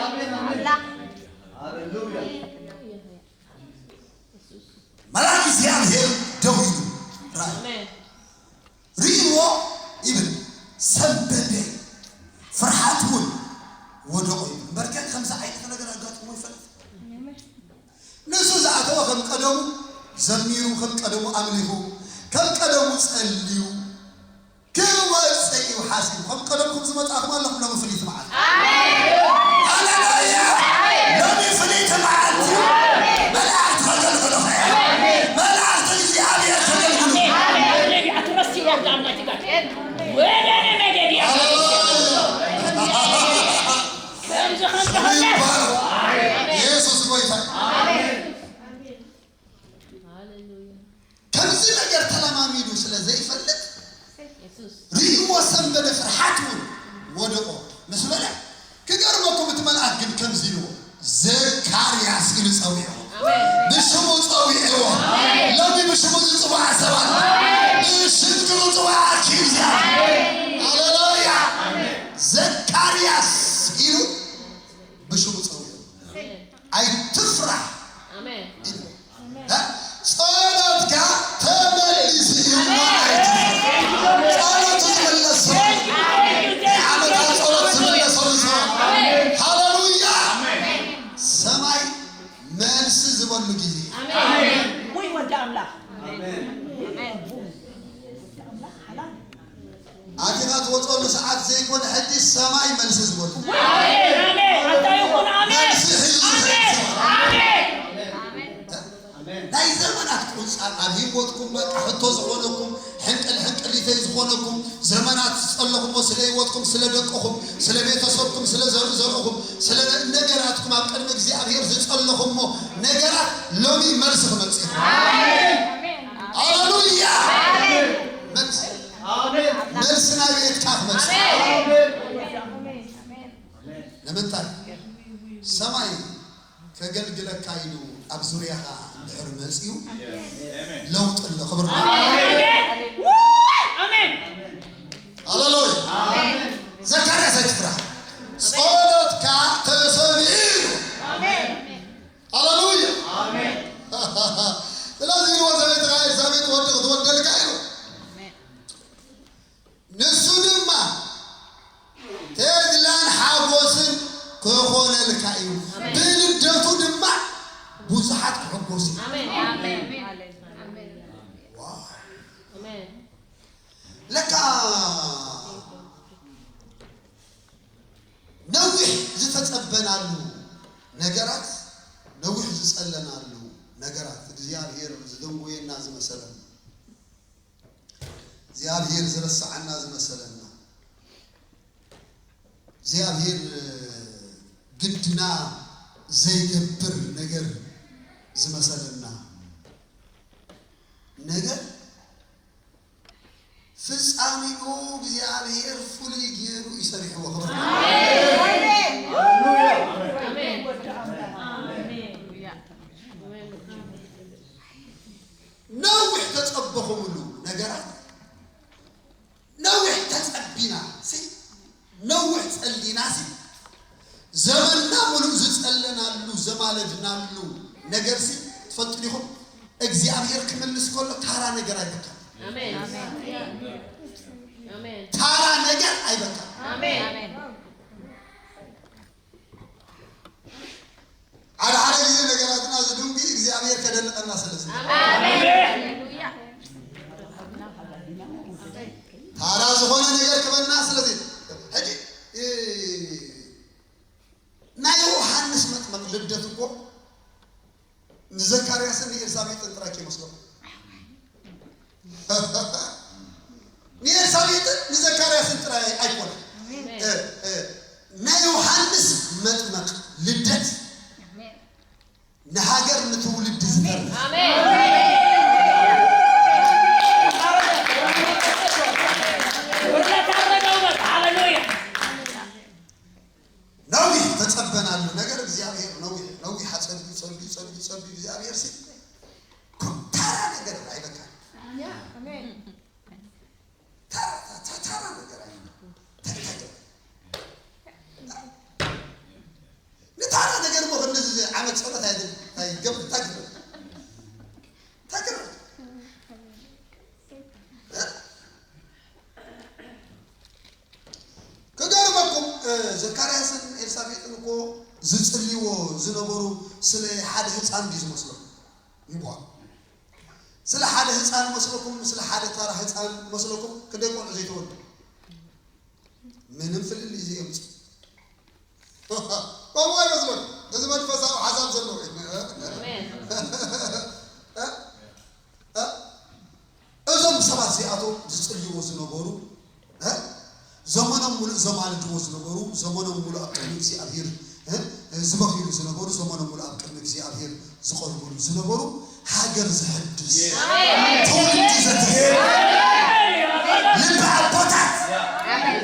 ኣሜን። መልኣክ እግዚኣብሔር ደው ኢሉ ራእይ ኣሜን። ርእይዎ ይብል፣ ሰንበደ፣ ፍርሃት እውን ወደቖ ይብል። እምበርከ ከምዚ ዓይነት ነገር ኣጋጥሞ ይፈልጥ? ንሱ ዝኣተወ ከም ቀደሙ ዘሚሩ፣ ከም ቀደሙ ኣምሊኹ፣ ከም ቀደሙ ጸልዩ፣ ክወጽእ እዩ ሓሲቡ። ከም ቀደምኩም ዝመጻእኩም ኣለኹም ሎሚ ፍልይቲ መዓልቲ። ኣሜን። ሃሌሉያ። ኣሜን። ሎሚ ፍልይቲ መዓልቲ እዩ። ኣሜን። መላእኽቲ ከገልግሉኻ እዮም። ኣሜን። መላእኽቲ እግዚኣብሔር ከገልግሉ። ኣሜን። ኣትረስቲ ሮብ ዳምና ትጋር። ወደ እኔ መገድ ያለ ሃሌሉያ። ከምዚ ከም ስሙ ይባረክ። ኢየሱስ ጎይታ። ኣሜን። ሃሌሉያ። ከምዚ ነገር ተለማሚዱ ስለ ዘይፈልጥ የሱስ። ርእይዎ ሰንበደ፣ ፍርሓት እውን ወደቆ። ምስ በለ ክገርመኩም፣ እቲ መልኣክ ግን ከምዚ ኢልዎ፣ ዘካርያስ ኢሉ ጸዊዕዎ። ኣሜን። ብሽሙ ጸዊዕዎ። ኣሜን። ሎሚ ብሽሙ ዝጽዋዕ ሰብ ኣሎ። ኣሜን። ብሽምኪ ዝጽዋዕ ኣኪ እግዚኣብሔር። ኣሜን። ሃሌሉያ። ኣሜን። ዘካርያስ ኢሉ ብሽሙ ጸዊዕዎ። ኣሜን። ኣይትፍራሕ ኣሜን። ኢሉ። እ? ጸሎትካ ተመሊሱ እዩ እሞ ኣይትፍራሕ። ጸሎቱ ዝምለስ ሰብ። ናይ ዓመታት ጸሎት ዝምለሰሉ ሰብ። ሃሌሉያ። ሰማይ መልሲ ዝበሉ ግዜ። ኣሜን። ውይ ወዲ ኣምላኽ። ኣሜን። ኣቲኻ ትወጸሉ ሰዓት ዘይኮነ፣ ሕጂ ሰማይ መልሲ ዝበሉ። ኣሜን፣ ኣሜን። ኣታ ይኹን፣ ኣሜን። መልሲ ሒዙ ዝኸይድ ኣሜን፣ ሰማይ። ኣሜን። ናይ ዘመናት ቁንጻ ኣብ ህይወትኩም በቃ ሕቶ ዝኾነኩም፣ ሕንቅል ሕንቅሊተይ ዝኾነኩም፣ ዘመናት ዝጸለኹሞ ስለ ህይወትኩም፣ ስለ ደቅኹም፣ ስለ ቤተሰብኩም፣ ስለ ዘር-፣ ዘርእኹም፣ ስለ ነገራትኩም ኣብ ቅድሚ እግዚኣብሔር ዝጸለኹሞ ነገራት ሎሚ መልሲ ክመጽእ እዩ። ኣሜን። ሃሌሉያ። ኣሜን። መልሲ። ኣሜን። መልሲ ናበይ ኢኻ ክመጽእ? ኣሜን። ንምንታይ? ሰማይ ከገልግለካ ኢሉ ኣብ ዙርያኻ እንድሕር መጺኡ፣ ኣሜን። ለውጢ ኣሎ። ክብሪ ኣሜን። ኣሜን። ሃሌሉያ። ኣሜን። ዘካርያስ ኣይትፍራሕ። ጸሎትካ ተሰሚዑ ኢሉ። ኣሜን። ሃሌሉያ። ኣሜን። ስለዚ ኢልዎ ሰበይትኻ ኤልሳቤጥ ወዲ ክትወልደልካ ኢሉ። ኣሜን። ንሱ ድማ ተድላን ሓጎስን ክኾነልካ እዩ። ኣሜን። ብልደቱ ድማ ብዙሓት ክሕጎሱ እዮም። ኣሜን። ኣሜን። ኣሜን። ዋው። ኣሜን። ለካ ነዊሕ ዝተጸበናሉ ነገራት፣ ነዊሕ ዝጸለናሉ ነገራት፣ እግዚኣብሔር ዝደንጎየና ዝመሰለና፣ እግዚኣብሔር ዝረስዓና ዝመሰለና፣ እግዚኣብሔር ግድና ዘይገብር ነገር ዝመሰለና ነገር ፍጻሜኡ እግዚኣብሔር ፍሉይ ገይሩ ይሰሪሕዎ። ክብር ነዊሕ ተጸበኹምሉ ነገራት ነዊሕ ተጸቢና ሲ ነዊሕ ጸሊና ሲ ዘመንና ሙሉእ ዝጸለናሉ ዘማለድናሉ ነገር ሲ ትፈልጡ ዲኹም? እግዚኣብሔር ክምልስ ከሎ ታራ ነገር ኣይበቃን። ኣሜን። ኣሜን። ታራ ነገር ኣይበቃን። ኣሜን። ሓደ ሓደ ግዜ ነገራትና ዝድንጉ እግዚኣብሔር ከደንቀና ስለ ዝደለ። ኣሜን። ሃሌሉያ። ታራ ዝኾነ ነገር ክበና ስለ ዝደለ። ሕጂ፣ እ፣ ናይ ዮሃንስ መጥመቅ ልደት እኮ ንዘካርያስን ንኤልሳቤጥን ጥራይ ከይመስሎም። ንኤልሳቤጥን ንዘካርያስን ጥራይ ኣይኮነን። እ፣ እ፣ ናይ ዮሃንስ መጥመቅ ልደት ንሃገር ንትውልዲ ዝተርፍ። ኣሜን። ነዊሕ ተጸበናሉ ነገር እግዚኣብሔር ነዊሕ፣ ነዊሕ ኣጸብዩ፣ ጸብዩ፣ ጸብዩ፣ ጸብዩ እግዚኣብሔር ሲ ታራ ነገር ኣይበቃን። ኣሜን። ታራ፣ ታ-፣ ታ-፣ ታራ ነገር ኣይበቃን። ታ-፣ ታ-፣ ንታራ ነገር እኮ ክንድዚ ዓመት ጸሎት ኣይድል-፣ ኣይገብር፣ ታግር። ታግር። እ? ክገርመኩም፣ እ፣ ዘካርያስን ኤልሳቤጥን እኮ ዝጽልይዎ ዝነበሩ ስለ ሓደ ህጻን ድዩ ዝመስለኩም? ይብዋ። ስለ ሓደ ህጻን መስለኩም፣ ስለ ሓደ ታራ ህጻን መስለኩም፣ ክንደይ ቆልዑ ዘይተወልዱ? ምንም ፍልልይ ዘየምጽእ። ከምኡ ኣይመስለኩም? እዚ መንፈሳዊ ሓሳብ ዘለዎ እዩ። ኣሜን። እ? እ? እዞም ሰባት እዚኣቶም ዝጽልይዎ ዝነበሩ፣ እ? ዘመኖም ሙሉእ ዘማልድዎ ዝነበሩ፣ ዘመኖም ሙሉእ ኣብ ቅድሚ እግዚኣብሔር፣ እ? ዝበኽይሉ ዝነበሩ፣ ዘመኖም ሙሉእ ኣብ ቅድሚ እግዚኣብሔር ዝቐርብሉ ዝነበሩ፣ ሃገር ዘሐድስ፣ ኣሜን። ትውልዲ ዘተስእ፣ ኣሜን። ልቢ ኣቦታት፣ ኣሜን።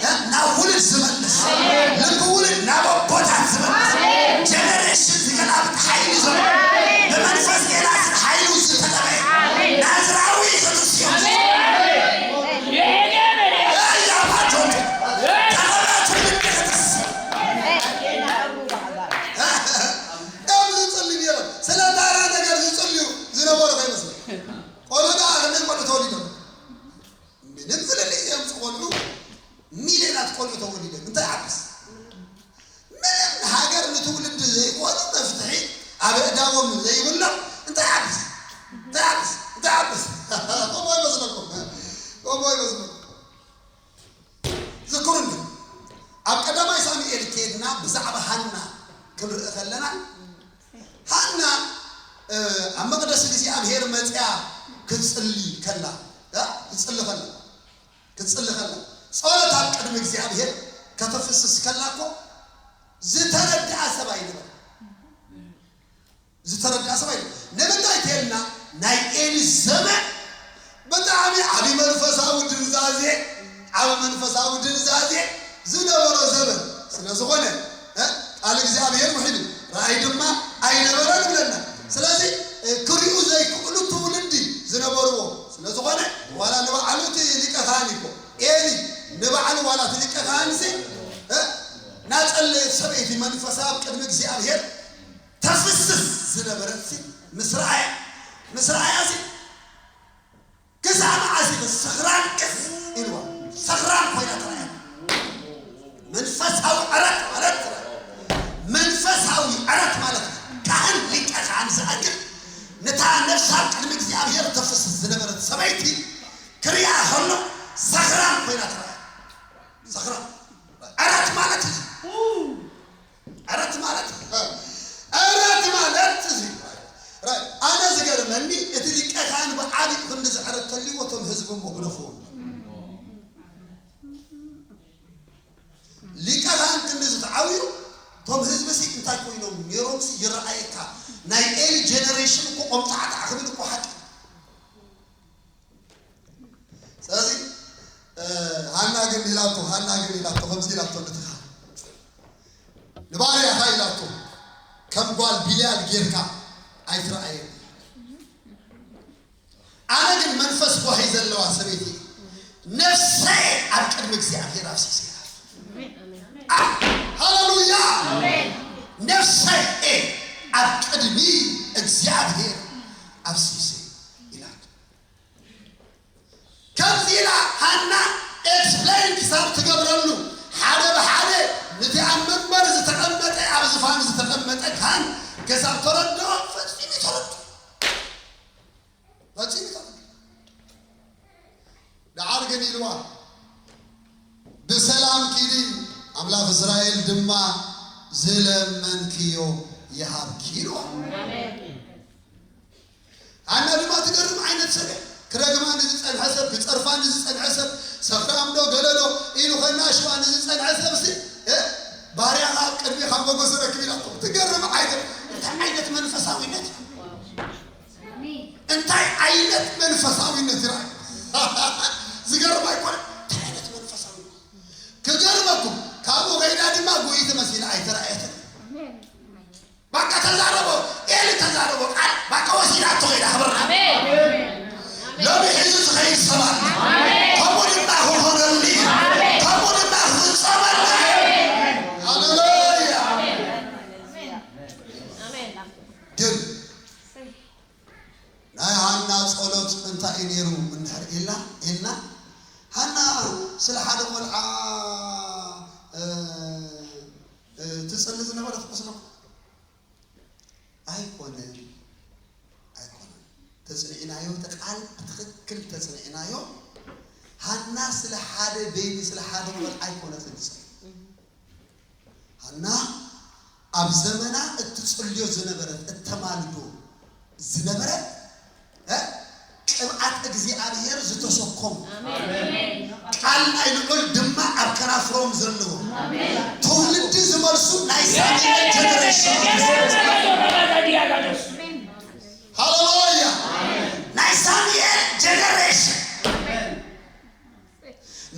እ? ናብ ውሉድ ዝመልስ፣ ኣሜን። ልቢ ውሉድ ናብ ኣቦታት ዝመልስ፣ ኣሜን። ጀነሬሽን ዝገላብጥ ሓይሊ ዘሎ፣ ኣሜን። ብመንፈስ ኤልያስን ሓይሉ ዝተቐበአ፣ ኣሜን። ናዝራዊ ዘተስዮ። ኣሜን። ኣያ ባጆንቱ፣ ተቐበአ ትውልዲ ዘተስእ። እዮም ዝጽልዩ ነይሮም። ስለ ታራ ነገር ዝጽልዩ ዝነበሩ ከይመስል። ቆልዑ ደኣ ከመይ ቆልዑ ተወሊዶም? ምንም ፍልልይ እዮም ዝቆልዑ። ሚልዮናት ቆልዑ ተወሊዶም። እንታይ ዓብስ? ምንም ሃገር ንትውልዲ ዘይኮኑ መፍትሒ ኣብ እዳዎም ዘይብሎም እንታይ ዓብስ? እንታይ ዓብስ? እንታይ ዓብስ? ከምኡ ይመስለኩም? ከምኡ ይመስለኩም? ዝክሩኒ። ኣብ ቀዳማይ ሳሙኤል ኬድና ብዛዕባ ሃና ክንርኢ ከለና፣ ሃና፣ እ፣ ኣብ መቕደስ እግዚኣብሔር መጽያ ክትጽሊ ከላ፣ እ፣ ክትጽሊ ከላ፣ ክትጽሊ ከላ፣ ጸሎት ኣብ ቅድሚ እግዚኣብሔር ከተፍስስ ከላ እኮ ዝተረድኣ ሰብ ኣይነበረን። ዝተረድኣ ሰብ ኣይነበረን። ንምንታይ ተልና ናይ ኤሊ ዘመን ብጣዕሚ ዓቢ መንፈሳዊ ድንዛዜ፣ ዓቢ መንፈሳዊ ድንዛዜ ዝነበሮ ዘመን ስለ ዝኾነ፣ እ፣ ቃል እግዚኣብሔር ውሒዱ፣ ራእይ ድማ ኣይነበረን ይብለና። ስለዚ፣ እ፣ ክሪኡ ዘይክእሉ ትውልዲ ዝነበርዎ ስለ ዝኾነ፣ ዋላ ንባዕሉ እቲ ሊቀ ካህን እኮ፣ ኤሊ ንባዕሉ ዋላ እቲ ሊቀ ካህንሲ፣ እ፣ ናጸለየት ሰበይቲ መንፈሳ ኣብ ቅድሚ እግዚኣብሔር ተፍስስ ዝነበረትሲ ምስ ረኣያ፣ ምስ ረኣያሲ ክሳብ መዓስ ኢኺ ሰኽራን ቅስ ኢልዋ። ሰኽራን ኮይና ተራእያ። መንፈሳዊ ዕረት ማለት፣ መንፈሳዊ ዕረት ማለት ካህን ሊቀ ካህን ዝኣክል ነታ ነፍሳ ኣብ ቅድሚ እግዚኣብሔር ተፍስስ ዝነበረት ሰበይቲ ክሪኣ ከሎ ሰኽራን ኮይና ተራእያ። ሰኽራን ዕረት ማለት እዩ። ዕረት ማለት፣ ዕረት ማለት እዚ። ኣነ ዝገርመኒ እቲ ሊቀ ካህን ብዓቢኡ ክንዲ ዝዕረት ተልይዎ እቶም ህዝቢ እሞ ግደፍዎ። ሊቀ ዓብዩ እቶም ህዝቢ ሲ እንታይ ኮይኖም ነይሮም ሲ ይረኣየካ። ናይ ኤሊ ጀነሬሽን እኮ ቆምጣዕጣዕ ክብል እኮ ሓቂ። ስለዚ ሃና ግን ኢላቶ ሃና ግን ኢላቶ ከምዚ ኢላቶ ንትኻ ንባርያኻ ኢላቶ ከም ጓል ቢልያል ጌርካ ኣይትረኣየ። ኣነ ግን መንፈስ ጓሂ ዘለዋ ሰበይቲ ነፍሰይ ኣብ ቅድሚ እግዚኣብሔር ኣፍሲሰ። ሃሌሉያ። ነፍሰይ ኣብ ቅድሚ እግዚኣብሔር ኣፍሲሰ ኢላቶ። ከምዚ ኢላ ሃና ኤክስፕሌን ክሳብ ትገብረሉ ሓደ ብሓደ ነቲ ኣብ መንበር ዝተቐመጠ ኣብ ዝፋን ዝተቐመጠ ካህን ክሳብ ተረድኦ ፈጺሙ ተረድኦ ፈጺሙ ተረድኦ። ደሓር ግን ኢልዋ ብሰላም ኪዲ ኣምላኽ እስራኤል ድማ ዝለመንክዮ ይሃብኪ ኢልዋ። ኣና ድማ ትገርም ዓይነት ሰብ እያ። ክረግማ ንዝጸንሐ ሰብ ክጸርፋ ንዝጸንሐ ሰብ ሰኽራም ዶ ገለዶ ኢሉ ኸና ሽዋ ንዝጸንሐ ሰብ ሲ ባርያኻ ኣብ ቅድሚ ካብ መጎስ ረክብ ኢላቶ ትገርም ዓይነት እንታይ ዓይነት መንፈሳዊነት እንታይ ዓይነት መንፈሳዊነት ይረኣዩ ዝገርም ኣይኮነ እንታይ ዓይነት መንፈሳዊነት ክገርመኩም ካብኡ ከይዳ ድማ ጉይት መሲላ ኣይተረኣየትን ባቃ ተዛረቦ ኤሊ ተዛረቦ ቃል ባቃ ወሲዳቶ ከይዳ ክብርና ሎሚ ሒዙ ዝኸይድ ሰባት ከምኡ ድማ ክኾነሉ ከምኡ ድማ ክፍጸመሉ ሃሌሉያ ግን ናይ ሃና ጸሎት እንታይ እዩ ነይሩ እንድሕር ኢልና ኢልና ሃና ስለ ሓደ ቆልዓ ትጽሊ ዝነበረት መስለኩም ኣይኮነን ኣይኮነን ተጽኒዕናዮ እቲ ቃል ብትኽክል ተጽኒዕናዮ ሃና ስለ ሓደ ቤቢ ስለ ሓደ ቆልዓ ኣይኮነትን ትጽሊ ሃና ኣብ ዘመና እትጽልዮ ዝነበረት እተማልዶ ዝነበረት ቅብኣት እግዚኣብሔር ዝተሰከሙ ቃል ናይ ልዑል ድማ ኣብ ከናፍሮም ዘለዎ ትውልዲ ዝመልሱ ናይ ሳሙኤል ጀነሬሽን ሃሌሉያ ናይ ሳሙኤል ጀነሬሽን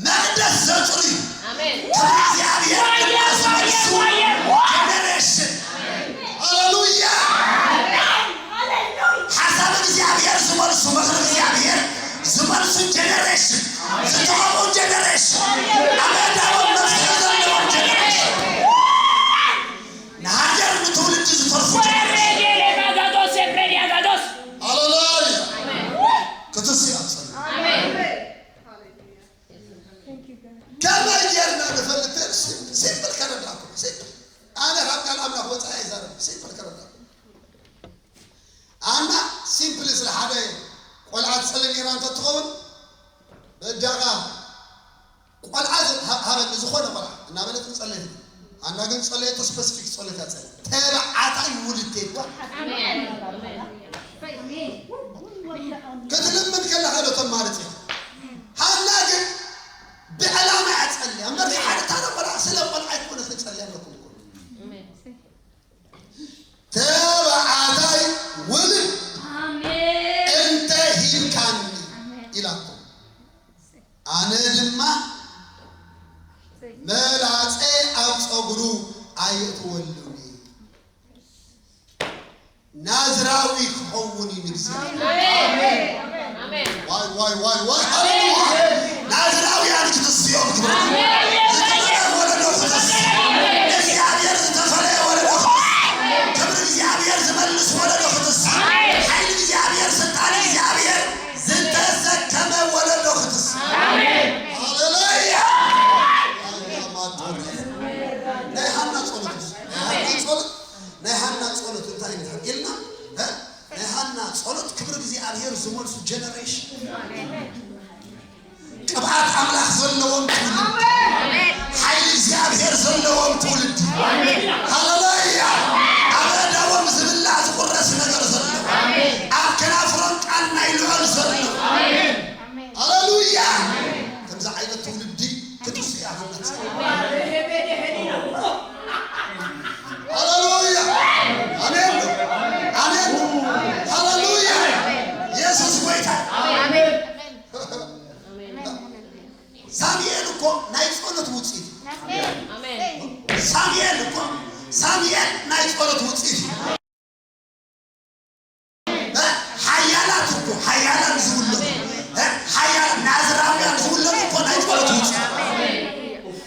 መቅደስ ዘጽሪ ክብሪ እግዚኣብሔር ድማ ዝመልሱ ጀነሬሽን ሃሌሉያ ሓሳብ እግዚኣብሔር ዝመልሱ ምኽሪ እግዚኣብሔር ዝመልሱ ጀነሬሽን ዝተቐብኡ ጀነሬሽን ኣብ ኣዳሞም መፍትሒ ዘለዎም ጀነሬሽን ንሃገር ንትውልዲ ዝተርፉ ጀነሬሽን ሃሌሉያ ክትስእ ኣጸሉ ከመይ ጌርና ንፈልጥ ሲምፕል ከረዳኩም ሲምፕል ኣነ ካብ ቃል ኣምላኽ ወፃኢ ኣይዛረብ ሲምፕል ከረዳኩም ኣና ሲምፕል ስለ ሓደ ቆልዓ ትፀሊ ኔራ እንተትኸውን በጃኻ ቆልዓ ሃበኒ ዝኾነ ቆልዓ እናበለት ንፀለይ ኣና ግን ፀለየቶ ስፐሲፊክ ፀሎት ያፀለ ተባዓታይ ውልድ ቴኳ ክትልምን ከለኻ ዶ ተማርፅ ሃና ግን ብዕላማ እያ ጸልያ እምበር ሓደ ታረ ቆልዓ ስለ ቆልዓ ኣይኮነ ክጸልያ ኣለኩም እኮ ተባዓታይ ውልድ እንተ ሂብካኒ ኢላቶ ኣነ ድማ መላጸ ኣብ ጸጉሩ ኣየእትወሉኒ ናዝራዊ ክኸውን እዩ ንግዜ ዋይ ዋይ ዋይ ዋይ ሃሌሉያ ናዝራውያን ክትስዮም ክብር ዝተፈለየ ወለዶ ክትስ እግዚኣብሔር ዝተፈለየ ወለዶ ክትስ ክብሪ እግዚኣብሔር ዝመልስ ወለዶ ክትስ ሓይሊ እግዚኣብሔር ስልጣን እግዚኣብሔር ዝተሰከመ ወለዶ ክትስ ሃሌሉያ ናይ ሃና ጸሎት ናይ ሃና ጸሎት ናይ ሃና ጸሎት እንታይ እዩ ኢልና ናይ ሃና ጸሎት ክብሪ እግዚኣብሔር ዝመልሱ ጀነሬሽን ቅብኣት ኣምላኽ ዘለዎም ትውልድ ሓይሊ እግዚኣብሔር ዘለዎም ትውልድ ሃሌሉያ ኣብ ኣእዳዎም ዝብላዕ ዝቁረስ ነገር ዘሎ ኣብ ከናፍሮም ቃል ናይ ልዑል ዘሎ ሃሌሉያ ከምዚ ዓይነት ትውልዲ ክትስያ ሃና ጸሎት ሳሙኤል እኮ ናይ ጸሎት ውጽኢት። ኣሜን። ሳሙኤል እኮ ሳሙኤል ናይ ጸሎት ውጽኢት እዩ። ሓያላት እኮ ሓያላን ዝውለዱ ሓያል ናዝራውያን ዝውለዱ እኮ ናይ ጸሎት ውጽኢት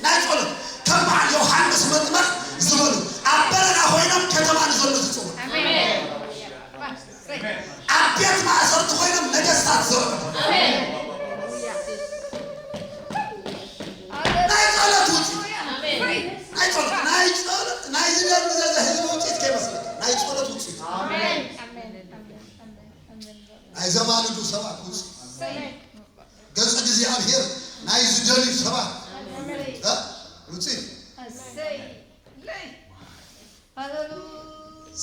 ናይ ጸሎት ከም በዓል ዮሃንስ መጥመቅ ዝበሉ ኣብ በረኻ ኮይኖም ከተማ ንዘሎ ዝጽውዑ ኣብ ቤት ማእሰርቲ ኮይኖም ነገስታት ዘርዑ ናይ ጸሎት ውጽኢት ናይ ጸሎት ናይ ጸሎት ናይ ዝደሊ ዘዘ ህዝቢ ውጽኢት ከይመስለካ ናይ ጸሎት ውጽኢት ናይ ዘማልዱ ሰባት ውጽኢት ገጽ እግዚኣብሔር ናይ ዝደልዩ ሰባት ውጽኢት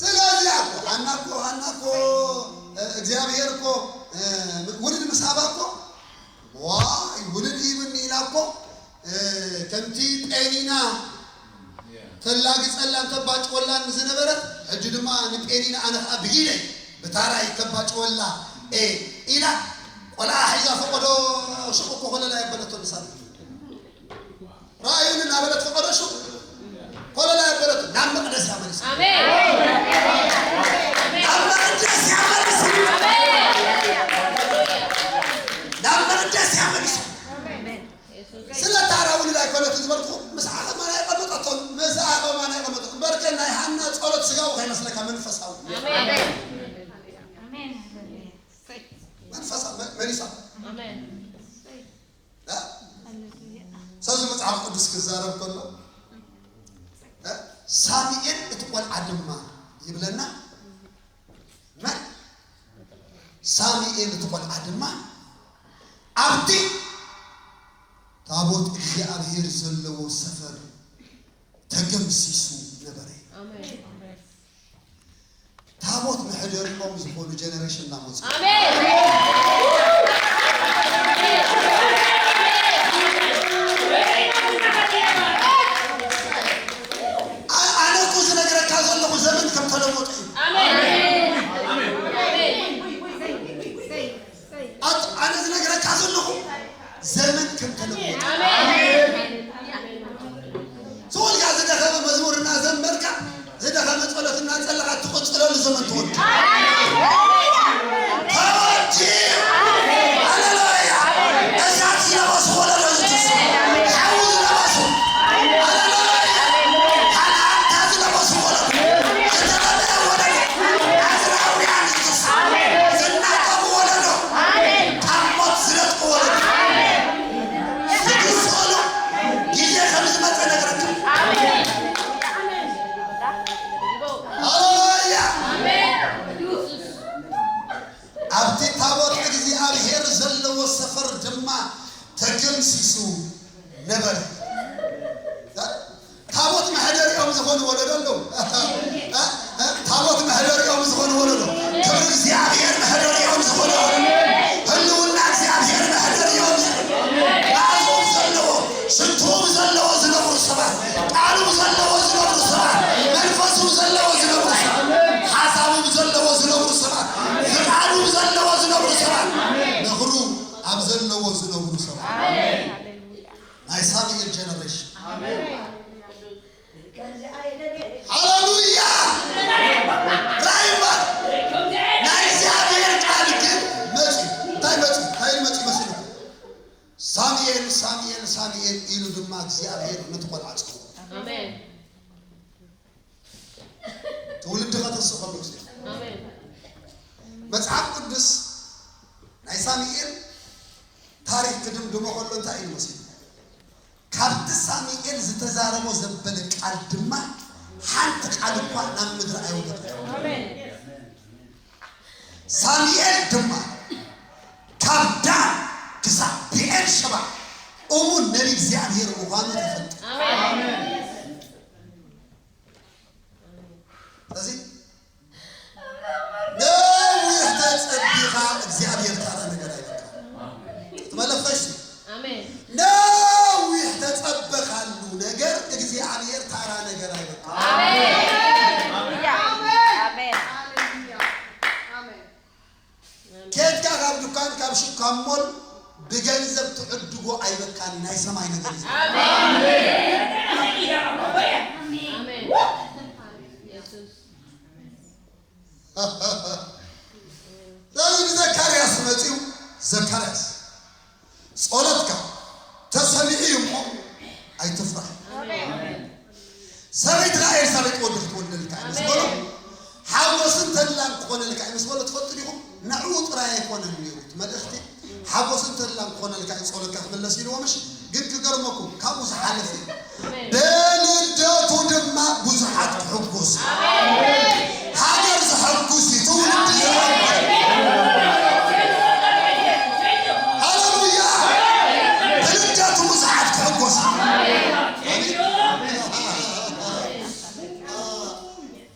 ስለዚያ እኮ ሃና እኮ ሃና እኮ እግዚኣብሔር እኮ ውልድ ምስ ሃባ እኮ ዋይ ውልድ ይብኒ ኢላ እኮ ከምቲ ጴኒና ተላግጸላን ተባጭወላን ዝነበረት ሕጂ ድማ ንጴኒና ኣነ ከዓ ብኢደይ ብታራይ ተባጭወላ እየ ኢላ ቆልዓ ሒዛ ፈቆዶ ሽቁ እኮ ኮለላ የበለቶ ንሳ ራእዩን እናበለት ፈቀዶ ሹ ኮለላ ያበለት ናብ መቅደስ ያመልስ ናብ መቅደስ ያመልስ ናብ መቅደስ ያመልስ ስለ ታራ ውልድ ኣይኮነትን ዝበልኩ ምስ ዓቐማ ናይ ቀመጠቶን ምስ ዓቐማ ናይ ቀመጠቶን በርከ ናይ ሃና ጸሎት ስጋዊ ከይመስለካ መንፈሳዊ መንፈሳ መሊሳ ስለዚ መጽሓፍ ቅዱስ ክዛረብ ከሎ ሳሙኤል እቲ ቆልዓ ድማ ይብለና መን ሳሙኤል እቲ ቆልዓ ድማ ኣብቲ ታቦት እግዚኣብሔር ዘለዎ ሰፈር ተገምሲሱ ነበረ ታቦት መሕደሪኦም ዝኾኑ ጀነሬሽን እናመፁ ኣነ እኮ ዝነግረካ ዘለኹ ዘመን ከም ተለወጠ እዩ ኣነ ዝነግረካ ዘለኹ ዘመን ከም ተለወጠ ዝወልያ ዝደኸመ መዝሙር እናዘመርካ ዝደኸመ ጸሎት እናጸለኻ ትቕጽለሉ ዘመን ትወድ ተወዲ ሃሌሉያ እሳት ዝለበሱ ወለዶ ዝትሱ ሓዊ ዝለበሱ ሃሌሉያ ሃናታ ዝለበሱ ወለዶ ዝተቐበለ ወለዶ ኣዝራውያን ዝትሱ ዝናጠቡ ወለዶ ካብ ሞት ዝነጥቁ ወለዶ ዝትስእሉ ግዜ ከም ዝመጸ ነግረካ ሃሌሉያ ኣብቲ ታቦት እግዚኣብሔር ዘለዎ ሰፈር ድማ ተገምሲሱ ነበረ። ታቦት መሕደሪኦም ዝኾኑ ወለዶ ኣለዉ። ታቦት መሕደሪኦም ዝኾኑ ወለዶ ክብሪ እግዚኣብሔር መሕደሪኦም ዝኾኑ ህልውና እግዚኣብሔር መሕደሪኦም መዓዝኦም ዘለዎ ሽትኡ ዘለዎ ዝነብሩ ሰባት ቃሉ ዘለዎ ዝነብሩ ሰባት መንፈሱ ዘለዎ ዝነብሩ ሰባት ሓሳቡ ዘለዎ ዝነብሩ ሰባት ፍቃዱ ዘለዎ ዝነብሩ ሰባት ምኽሩ ኣብ ዘለዎ ዝነብሩ ሰባት ናይ ሳሙኤል ጀነሬሽን ሃሌሉያ ራይማ ናይ እግዚኣብሔር ቃል ግን መፂ እንታይ መፂ እንታይ መፂ መስሉ ሳሙኤል ሳሙኤል ሳሙኤል ኢሉ ድማ እግዚኣብሔር ነቲ ቆልዓ ፀውዖ ትውልዲ ከተስእ ከሎ መፅሓፍ ቅዱስ ናይ ሳሙኤል ታሪክ ክድምድሞ ከሎ እንታይ ኢሉ መሲሉ ካብቲ ሳሙኤል ዝተዛረቦ ዘበለ ቃል ድማ ሓንቲ ቃል እኳ ናብ ምድሪ ኣይወደቀ ሳሙኤል ድማ ካብ ዳን ክሳብ ብኤርሸባ እሙን ነቢ እግዚኣብሔር ምዃኑ ተፈልጠ። ስለዚ ነዊሕ ተጸቢኻ እግዚኣብሔር ታራ ነገር ኣይበቃ ትመለኸሽ ነዊሕ ተጸበኻሉ ነገር እግዚኣብሔር ታራ ነገር ኣይበቃ ኬድካ ካብ ዱካን ካብ ሽካሞል ብገንዘብ ትዕድጎ ኣይ ኣይበቃን ናይ ሰማይ ነገር እዩ። ስለዚ ንዘካርያስ መፂኡ፣ ዘካርያስ ጸሎትካ ተሰሚዑ እዩ እሞ ኣይትፍራሕ። ሰበይትኻ ኤልሳቤጥ ወዲ ክትወልደልካ እዩ ምስ በሎ፣ ሓጎስን ተድላን ክኾነልካ እዩ ምስ በሎ፣ ትፈልጡ ዲኹም? ንዕኡ ጥራይ ኣይኮነን ነይሩ እቲ መልእኽቲ። ሓጎስን ተድላን ክኾነልካ እዩ ጸሎትካ ክምለስ ኢልዎ፣ ምሽ ግን ክገርመኩም ካብኡ ዝሓለፈ እዩ። ብልደቱ ድማ ብዙሓት ክሕጎሱ። ሃገር ዘሐጉስ እዩ፣ ትውልዲ ዘሐጉስ። ሃሌሉያ! ብልደቱ ብዙሓት ክሕጎሱ።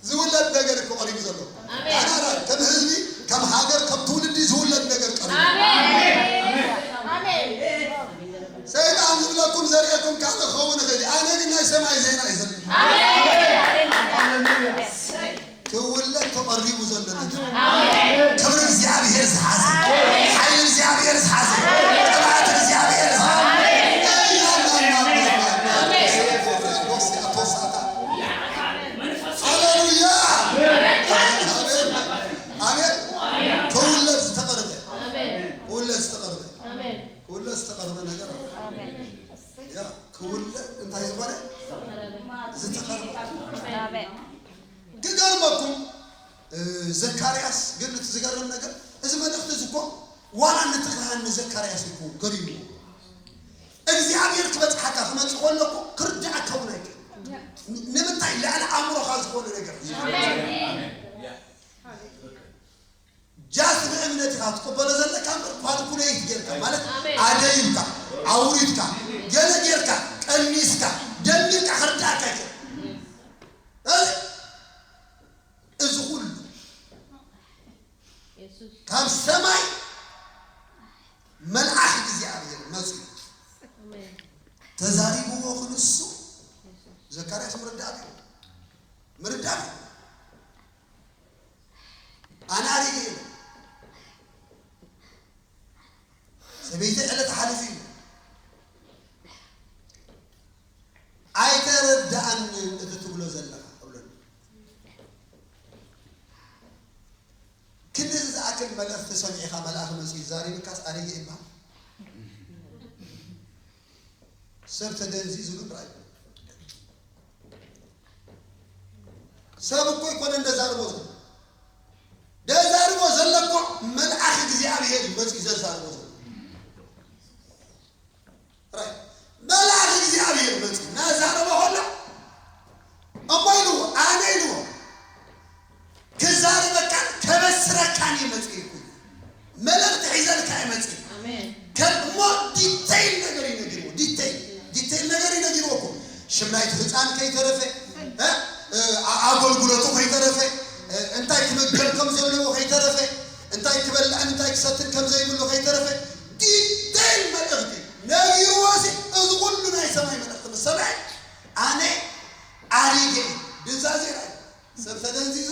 ዝውለድ ነገር እኮ ቀሪቡ ዘሎ። ኣሜን። ኣና ከም ህዝቢ፣ ከም ሃገር፣ ከም ትውልዲ ዝውለድ ነገር ቀሪቡ። ኣሜን። ኣሜን። ሰይጣን ዝብለኩም ዘርእየኩም ካልእ ክኸውን ይኽእል እዩ። ኣነ ግን ናይ ሰማይ ዜና እዩ ዘለኒ። ኣሜን። ክውለድ ተቐሪቡ ዘሎ ነገር። ኣሜን። ክብሪ እግዚኣብሔር ዝሓዘ፣ ሓይሊ እግዚኣብሔር ዝሓዘ፣ ቅብኣት እግዚኣብሔር ዝሓዘ። ኣሜን። ሃሌሉያ! ኣሜን። ክውለድ ዝተቐርበ፣ ኣሜን። ክውለድ ዝተቐርበ፣ ኣሜን። ክውለድ ዝተቐርበ ነገር ኣሎ። ኣሜን። ያ፣ ክውለድ እንታይ ዝኾነ? ዝተቐርበ። ኣሜን። ክገርመኩም፣ እ፣ ዘካርያስ ግን እቲ ዝገርም ነገር፣ እዚ መልእኽቲ እዚ እኮ ዋላ ነቲ ካህን ንዘካርያስ እኮ ገሪሙ። እግዚኣብሔር ክበጽሓካ ክመጽእ ከሎ እኮ ክርድኣካ እውን ኣይክእል። ን-፣ ንምንታይ? ልዕሊ ኣእምሮኻ ዝኾነ ነገር። ጃስት ብእምነት ኢኻ ትቅበሎ ዘለካ እምበር፣ ኳልኩሌት ጌርካ፣ ማለት፣ ኣሜን። ኣደ ኢልካ፣ ኣውሪድካ፣ ገለ ጌርካ፣ ቀኒስካ፣ ደሚርካ ክርዳእካ ኣይክእል። ስለዚ እዚ ኩሉ የሱስ። ካብ ሰማይ መልኣኽ እግዚኣብሔር መጺኡ ኣሜን። ተዛሪብዎ ክንሱ ዘካርያስ ምርዳእ እዩ። ምርዳእ እዩ። ኣነ ኣሪገ ኢሉ። ሰበይቲ ዕለት ሓሊፉ እዩ። ኣይተረዳኣንን እቲ ትብሎ ዘለኻ እብለሉ። ክንድዚ ዝኣክል መልእኽቲ ሰሚዕኻ መልኣኽ መጺኡ ዛሪብካስ ኣሪገ ይበሃል? ሰብ ተደንዚዙ ግን ርኣዩ። ሰብ እኮ ኣይኮነን ደዛርቦ ዘሎ። ደዛርቦ ዘሎ እኮ መልኣኽ እግዚኣብሔር እዩ መጺኡ ዘዛርቦ ዘሎ። ራይ፣ መልኣኽ እግዚኣብሔር መጺኡ እናዛረበ ከሎ፣ እሞ ኢልዎ፣ ኣነ ኢልዎ፣ ክዛረበካን ከበስረካን እየ መጺኡ ኢልኩ። መልእኽቲ ሒዘልካ እየ መጺኡ። ኣሜን። ከም እሞ ዲቴይል ነገር እዩ ነጊርዎ። ዲቴይል፣ ዲቴይል ነገር እዩ ነጊርዎ እኮ። ሽም ናይቲ ህፃን ከይተረፈ፣ እ፣ እ፣ ኣ-፣ ኣገልግሎቱ ከይተረፈ፣ እ፣ እንታይ ክምገብ ከም ዘለዎ ከይተረፈ፣ እንታይ ክበልዕን እንታይ ክሰትን ከም ዘይብሉ ከይተረፈ፣ ዲቴይል መልእኽቲ ነጊርዎ። እዚ፣ እዚ ኩሉ ናይ ሰማይ መልእኽቲ ምስ ሰምዐ፣ ኣነ ኣሪገ፣ ድንዛዜ ራይ፣ ሰብ ተደንዚዙ።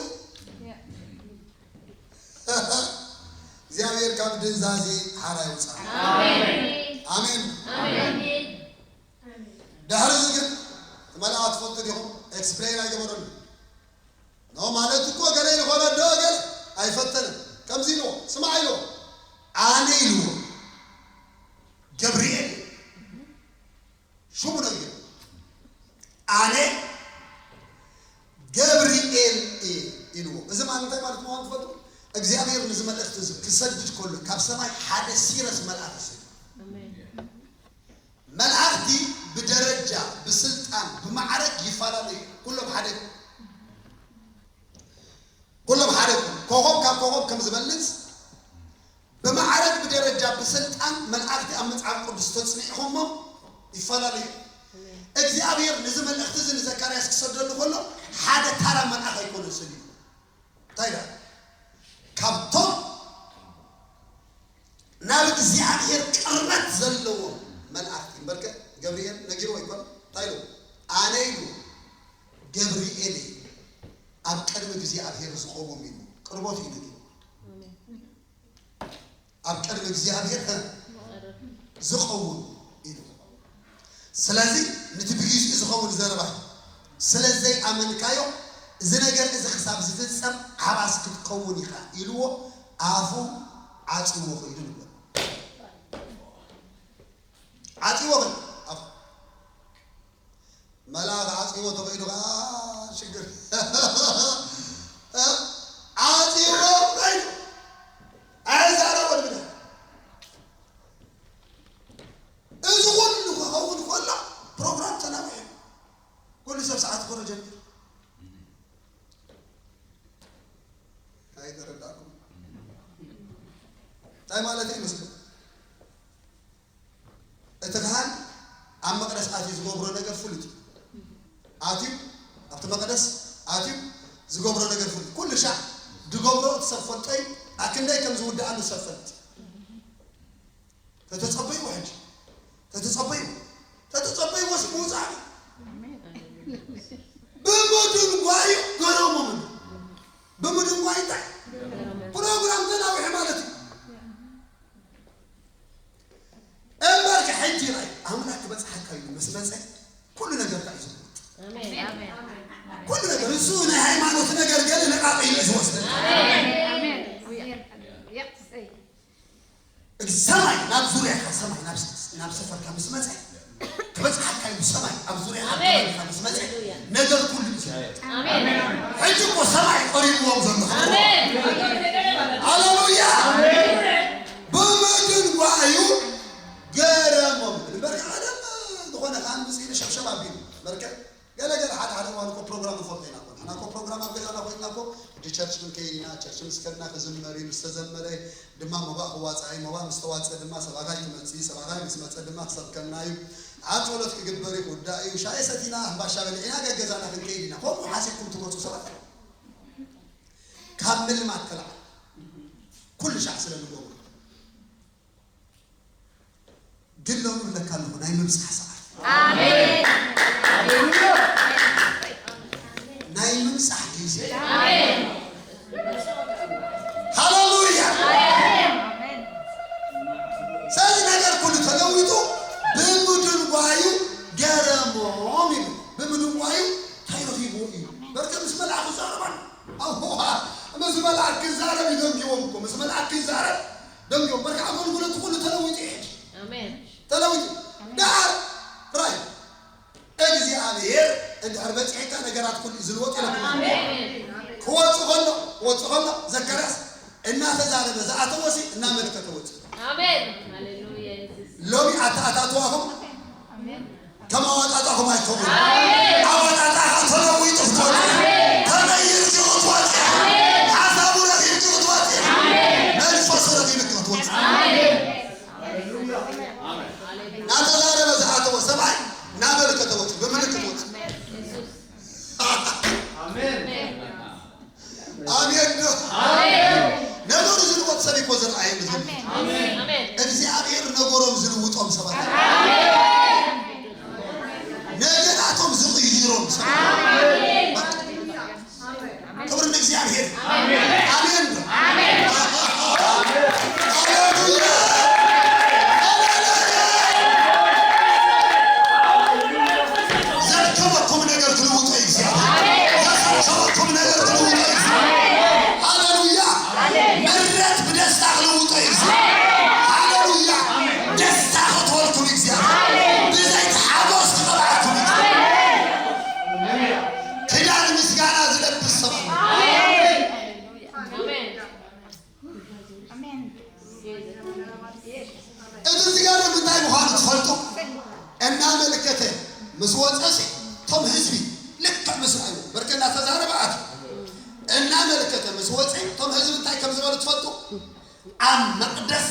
እግዚኣብሔር ካብ ድንዛዜ ሓራ ይውፅኣ። ኣሜን። ኣሜን። ኣሜን። ድሕሪ እዚ ግን እቲ መልኣኽ ትፈልጡ ዲኹም? ኤክስፕሌን ኣይገበረሉ። ኖ ማለት እኮ ገለ ዝኾነ ዶ ገለ ኣይፈተንን። ከምዚ ኢልዎ፣ ስማዕ ኢልዎ፣ ኣነ ኢልዎ፣ ገብርኤል ሽሙ ነጊሩ፣ ኣነ ገብርኤል እየ ኢልዎ። እዚ ማለት እንታይ ማለት ምዃኑ ትፈልጡ? እግዚኣብሔር ንዚ መልእኽቲ እዚ ክሰድድ ከሎ ካብ ሰማይ ሓደ ሲረስ መልኣኽ ይሰዱ። ኣሜን። መላእኽቲ ብደረጃ፣ ብስልጣን፣ ብማዕረግ ይፈላለዩ። ኩሎም ሓደ፣ ኩሎም ሓደ። ኮኾብ ካብ ኮኾብ ከም ዝበልጽ ብማዕረግ፣ ብደረጃ፣ ብስልጣን መላእኽቲ ኣብ መጽሓፍ ቅዱስ ተጽኒዕኹሞም ይፈላለዩ። እግዚኣብሔር ነዚ መልእኽቲ እዚ ንዘካርያስ ክሰደሉ ከሎ ሓደ ታራ መልኣኽ ኣይኮነን ሰዲዱ። እንታይ ኢላ? ካብቶም ናብ እግዚኣብሔር ቅርበት ዘለዎም መላእኽቲ እምበርከ ገብርኤል ነጊርዎ ኣይኮነን። እንታይ ኢሉ? ኣነ ኢሉ ገብርኤል እየ ኣብ ቅድሚ እግዚኣብሔር ዝቐውም ኢሉ። ቅርቦት እዩ ነጊርዎ። ኣብ ቅድሚ እግዚኣብሔር ዝቐውም ኢሉ። ስለዚ ነቲ ብግዜኡ ዝኸውን ዘረባ እዩ። ስለ ዘይኣመንካዮ፣ እዚ ነገር እዚ ክሳብ ዝፍጸም ሓባስ ክትከውን ኢኻ ኢልዎ ኣፉ ዓጽዎ ኸይዱ ንበል። ዓጽዎ ኸይዱ ኣፉ። መልኣኽ ዓጽዎ ተኸይዱ ኸዓ ሽግር። ዓጽዎ ኸይዱ። ኣይዛረቦን ብለ። እዚ ኩሉ ክኸውን ከሎ ፕሮግራም ተናዊሑ። ኩሉ ሰብ ሰዓት ክኾኖ ጀሚሩ። ኣይተረዳእኩም። እንታይ ማለት እዩ መስለኩም? እቲ ካህን ኣብ መቕደስ ኣትዩ ዝገብሮ ነገር ፍሉጥ እዩ። ኣትዩ ኣብቲ መቕደስ ኣትዩ ዝገብሮ ነገር ፍሉጥ። ኩሉ ሻዕ ዝገብሮ እቲ ሰብ ፈልጦ እዩ። ኣክንደይ ከም ዝውድኣሉ ሰብ ፈልጥ። ተተጸበይዎ ሕጂ። ተተጸበይዎ። ተተጸበይዎስ ምውጻእ እዩ። ብምድንጓዩ ገረሞም። ብምድንጓይ እንታይ? ፕሮግራም ተናዊሑ ማለት እዩ። እምበርከ ሕጂ ራይ ኣምላክ ክበጽሓካ እዩ ምስ መጸ ኩሉ ነገርካ እዩ ዝለወጥ። ኩሉ ነገር እሱ ናይ ሃይማኖት ነገር ገለ ነቃቂ እዩ ዝወስድ። ሰማይ ናብ ዙርያኻ፣ ሰማይ ናብ፣ ናብ ሰፈርካ ምስ መጸ፣ ክበጽሓካ እዩ። ሰማይ ኣብ ዙርያኻ፣ ኣሜን። ከባቢኻ ምስ መጸ፣ ሃሌሉያ። ነገር ኩሉ እዩ። ኣሜን። ሕጂ እኮ ሰማይ ቀሪብዎም ዘሎ። ኣሜን። ሃሌሉያ። ኣሜን። ብምድንጓዩ ገረሞም። እምበር ከኣ ደም ዝኾነ ከኣ ምጽኢ ሸብሸብ ኣቢሉ። እምበርከ ገለ ገለ ሓደ ሓደ እዋን እኮ ፕሮግራም ንፈልጦ ኢና እኮ። ንሕና እኮ ፕሮግራም ኣብ ገዛና ኮይንና እኮ፣ ሕጂ ቸርች ክንከይድ ኢና፣ ቸርች ምስ ከድና ክዝመር እዩ፣ ምስ ተዘመረ ድማ መባእ ክዋጻእ እዩ፣ መባእ ምስ ተዋጸ ድማ ሰብ ኣጋይ ክመጽእ እዩ፣ ሰብ ኣጋይ ምስ መጸ ድማ ክሰብከና እዩ። ኣብ ጸሎት ክግበር እዩ፣ ክውዳእ እዩ፣ ሻሂ ሰቲና፣ ሕምባሻ በሊዕና ገገዛና ክንከይድ ኢና። ከምኡ ሓሲብኩም ትመጹ ሰባት ካብ ምልማድ ተላዕሉ። ኩሉ ሻዕ ስለ ንገብሮ። ግን ሎሚ እብለካ ኣለኹ፣ ናይ ምብጻሕ ሰዓት። ኣሜን። ናይ ምብጻሕ ግዜ። ኣሜን። ሃሌሉያ። ኣሜን። ስለዚ ነገር ኩሉ ተለዊጡ ብምድንጓዩ ገረሞም እዩ። ብምድንጓዩ እንታይ ረኺብዎ እዩ? በርከ ምስ መልኣኹ ዛረባን። ኣዋ፣ ምስ መልኣክ ክዛረብ እዩ ደንጊዎም እኮ። ምስ መልኣክ ክዛረብ ደንጊዎም። በርከ ኣገልግሎት ኩሉ ተለዊጡ እዩ ሕጂ። ኣሜን። ተለዊጡ። ደሓር ራይ እግዚኣብሔር እንድሕር በጺሕካ ነገራት ኩሉ እዩ ዝልወጥ ኢለኩም። ኣሜን። ክወጽእ ከሎ፣ ክወጽእ ከሎ ዘካርያስ እናተዛረበ ዝኣተወሲ እናመልከተ ወጽእ። ኣሜን። ሃሌሉያ የሱስ። ሎሚ ኣተኣታትዋኹም ከም ኣወጣጣኹም ኣይከውን። ኣሜን። ኣወጣጣኻ ተለዊጡ ክትወጽእ። ኣሜን። ተቐይርኪ ክትወጽእ። ኣሜን። ሓሳቡ ረኺብኪ ክትወጽእ። ኣሜን። መንፈሱ ረኺብኪ ክትወጽእ። ኣሜን። እናተዛረበ ዝኣተወ ሰብኣይ እናመልከተ ወጽእ፣ ብምልክት ወጽእ። ኣሜን። ኣሜን ዶ? ኣሜን። ነገሩ ዝልወጥ ሰብ እኮ ዝረኣየ ምድሪ። ኣሜን። እግዚኣብሔር ነገሮም ዝልውጦም ሰባት። ኣሜን። ነገራቶም ዝቕይሮም ሰባት። ኣሜን። ክብሪ ንእግዚኣብሔር። ኣሜን። ኣሜን ዶ? ኣሜን። ሃሌሉያ። ዘድከመኩም ነገር ክልውጦ እዩ እግዚኣብሔር። ዘሰከመኩም ነገር ክልውጦ እዩ እግዚኣብሔር። ሃሌሉያ። ምረት ብደስታ ክልውጦ እዩ እግዚኣብሔር። ሃሌሉያ። ደስታ ክእትወልኩም እዩ እግዚኣብሔር። ብዘይቲ ሓጎስ ክቐብዓኩም እዩ እግዚኣብሔር። ክዳን ምስጋና ዝለብስ ሰባት። ኣሜን። እቲ ዝገርም እንታይ ምዃኑ ትፈልጡ? እናመልከተ ምስ ወጸሲ፣ እቶም ህዝቢ ልክዕ ምስ ረኣዩ፣ በርከ እናተዛረበ ኣትዩ። እናመልከተ ምስ ወጸ፣ እቶም ህዝቢ እንታይ ከም ዝበሉ ትፈልጡ? ኣብ መቕደስ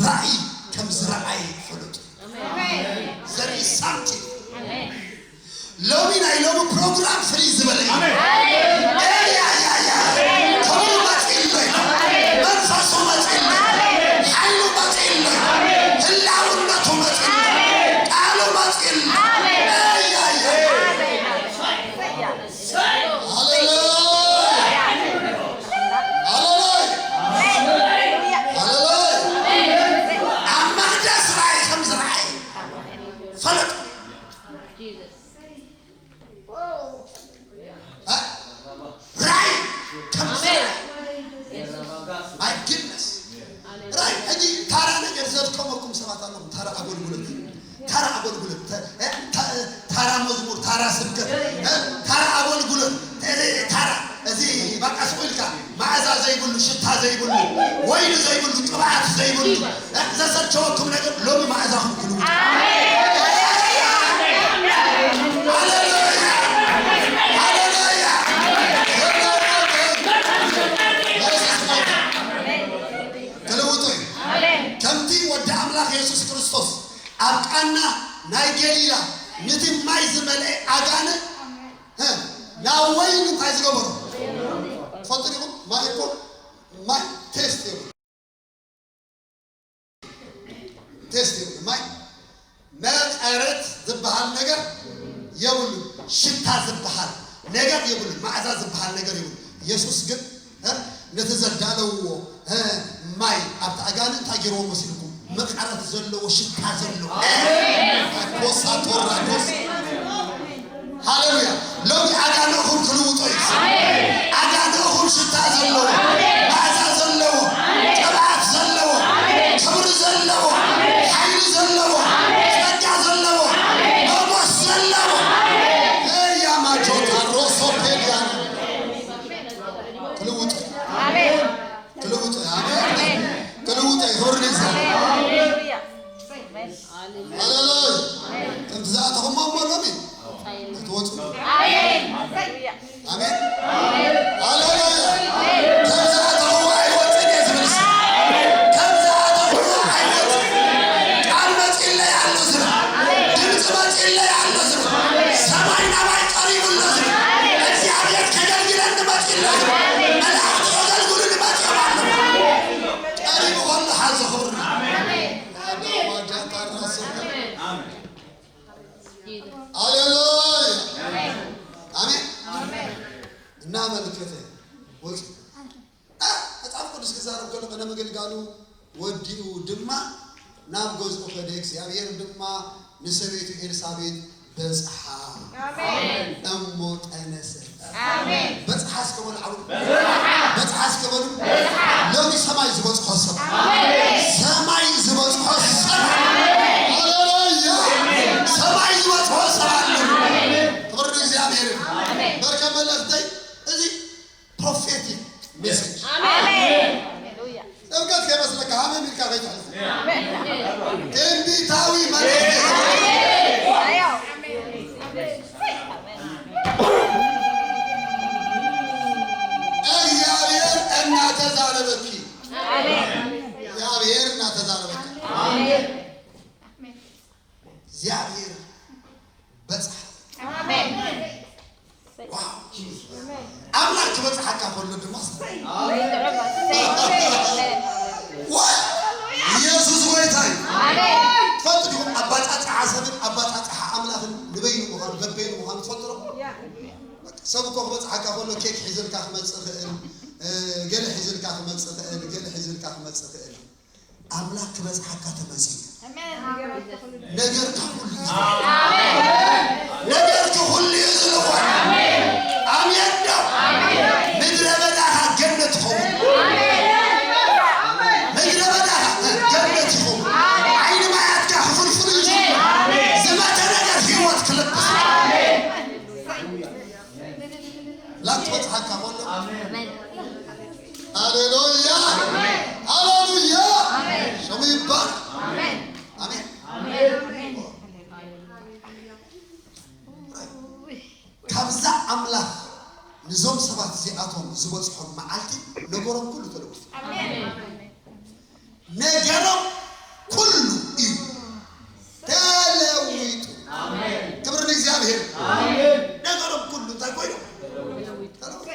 ራእይ ከም ዝረኣየ ፈለጡ። ዘርኢ ሳምቲንግ። ሎሚ ናይ ሎሚ ፕሮግራም ፍልይ ዝበለ እዩ። ኣሜን። ኤልያ፣ ያ፣ ያ፣ ክብሩ መጺእሎ እዩ። መንፈሱ መጺእሎ እዩ። ሓይሉ መጺእሎ እዩ። ህላውነቱ መጺእሎ እዩ። ቃሉ መጺእሎ እዩ። ኤልያ፣ ያ፣ ያ። ሃሌሉያ። ሃሌሉያ። ሃሌሉያ። ኣብ መቕደስ ራእይ ከም ዝረኣየ ፈለጡ። እ? ራእይ ከምዚ። My goodness። ራእይ ሕጂ ታራ ነገር ዘድከመኩም ሰባት ኣለኹም። ታራ ኣገልግሎት፣ ታራ ኣገልግሎት፣ ተ- እ? ተ- ታራ መዝሙር፣ ታራ ስብከት፣ እ? ታራ ኣገልግሎት፣ ተ- ታራ እዚ ባቃ ስቑ ኢልካ መኣዛ ዘይብሉ፣ ሽታ ዘይብሉ፣ ወይኒ ዘይብሉ፣ ቅብኣት ዘይብሉ፣ እ? ዘሰልቸወኩም ነገር ሎሚ መኣዛኹም ክልውጥ። ሃሌሉያ! ሃሌሉያ! ክልውጡ እዩ። ከምቲ ወዲ ኣምላኽ የሱስ ክርስቶስ ኣብ ቃና ናይ ገሊላ ነቲ ማይ ዝመልአ ኣጋንንት፣ እ፣ ናብ ወይኒ እንታይ ዝገበሮ? ትፈልጡ ዲኹም? ማይ እኮ፣ ማይ ቴስት የብሉ። ቴስት የብሉ። ማይ መቐረት ዝበሃል ነገር የብሉ። ሽታ ዝበሃል ነገር የብሉ። መኣዛ ዝበሃል ነገር የብሉ። የሱስ ግን፣ እ፣ ነቲ ዘዳለውዎ፣ እ፣ ማይ ኣብቲ ኣጋንንት እንታይ ገይርዎ መሲልኩም? መቐረት ዘለዎ፣ ሽታ ዘለዎ። ኮሳ ቶራዶስ። ሃሌሉያ። ሎሚ ኣጋንንትኩም ክልውጦ እዩ። ኣጋንንትኩም ሽታ ዘለዎ፣ መኣዛ ዘለዎ፣ ቅብኣት ዘለዎ፣ ክብሪ ዘለዎ፣ ሓይሊ ዘለዎ፣ ጸጋ ዘለዎ፣ መጎስ ዘለዎ። እያ ማጆታ ሮሶ ፔዲያና። ክልውጥ። ክልውጥ። ኣሜን። ክልውጥ። ክብሪ ንእግዚኣብሔር። ሃሌሉያ። ከምቲ ዝኣተኹሞ እሞ ሎሚ ኣይትወጹ። ኣሜን። ሃሌሉያ። ከም ዝኣተኹዎ ኣይወጽን እየ ዝብል ሰብ። ከም ዝኣተኹዎ ኣይወጽን። ቃል መጺለይ ኣሎ ዝብል። ድምጺ መጺለይ ኣሎ ዝብል። ሰማይ ናባይ ቀሪቡ ኣሎ ዝብል። እግዚኣብሔር ከገልግለኒ መጺኡ ኣሎ ዝብል። መላእኽቲ ከገልግሉኒ መጺኦም ኣለዉ። ቀሪቡ ከሎ ሓዞ ክብሪ። ሃሌሉያ። ኣሜን። እናመልከተ ወፂ። እ፣ መጽሓፍ ቅዱስ ክዛረብ ከሎ፣ ቀደም ምግልጋሉ ወዲኡ ድማ ናብ ገዝኡ ከደ፣ እግዚኣብሔር ድማ ንሰበይቱ ኤልሳቤጥ በጽሓ። ኣሜን። እሞ ጠነሰት። ኣሜን። በጽሓ እስከ በሉ፣ ዓው። በጽሓ እስከ በሉ። ሎሚ ሰማይ ዝበጽሖ ሰብ። ኣሜን። ሰማይ ዝበጽሖ ሰብ። ሃሌሉያ። ሰማይ ዝበጽሖ ሰብ ኣሎ። ክብሪ ንእግዚኣብሔር ይኹን። ኣሜን። በርከ መልእኽተይ እዚ ፕሮፌቲክ ሜሴጅ። ኣሜን። ስብከት ከይመስለካ ሃመም ኢልካ ከይትሕልፍ። ትንቢታዊ መልእኽቲ። እግዚኣብሔር እናተዛረበኪ። እግዚኣብሔር እናተዛረበኪ። እግዚኣብሔር በጽሓ። ኣሜን። ዋው! ኣምላኽ ክበጽሓካ ከሎ ድማ ዋይ! ኢየሱስ ጎይታ እዩ። ኣሜን። ትፈልጡ ዲኹም? ኣባጻጽዓ ሰብን ኣባጻጽዓ ኣምላኽን ንበይኑ ምዃኑ፣ በበይኑ ምዃኑ ትፈልጡ ዶ? ሰብ እኮ ክበጽሓካ ከሎ ኬክ ሒዝልካ ክመጽእ ይኽእል፣ እ፣ ገለ ሒዝልካ ክመጽእ ይኽእል፣ ገለ ሒዝልካ ክመጽእ ይኽእል። ኣምላኽ ክበጽሓካ ተመጺኡ። ኣሜን። ነገርካ ኩሉ እዩ። ነገርኪ ኩሉ እዩ ዝልወጥ። ኣሜን ዶ? ምድረ በዳኻ ገነት ይኸውን። ምድረ በዳኻ ገነት ይኸውን። ዓይኒ ማያትካ ክፍልፍሉ እዩ ዝልወጥ። ዝመተ ነገር ህይወት ክለብስ። ላክ በጽሓካ ከሎ። ኣሜን። ሃሌሉያ። ሃሌሉያ። ኣሜን። ስሙ ይባረክ። ኣሜን። ኣሜን። ኣሜን። ካብዛ ኣምላኽ ንዞም ሰባት እዚኣቶም ዝበጽሖም መዓልቲ ነገሮም ኩሉ ተለወጠ። ኣሜን። ነገሮም ኩሉ እዩ ተለዊጡ። ኣሜን። ክብሪ ንእግዚኣብሔር። ኣሜን። ነገሮም ኩሉ እንታይ ኮይኑ? ተለዊጡ።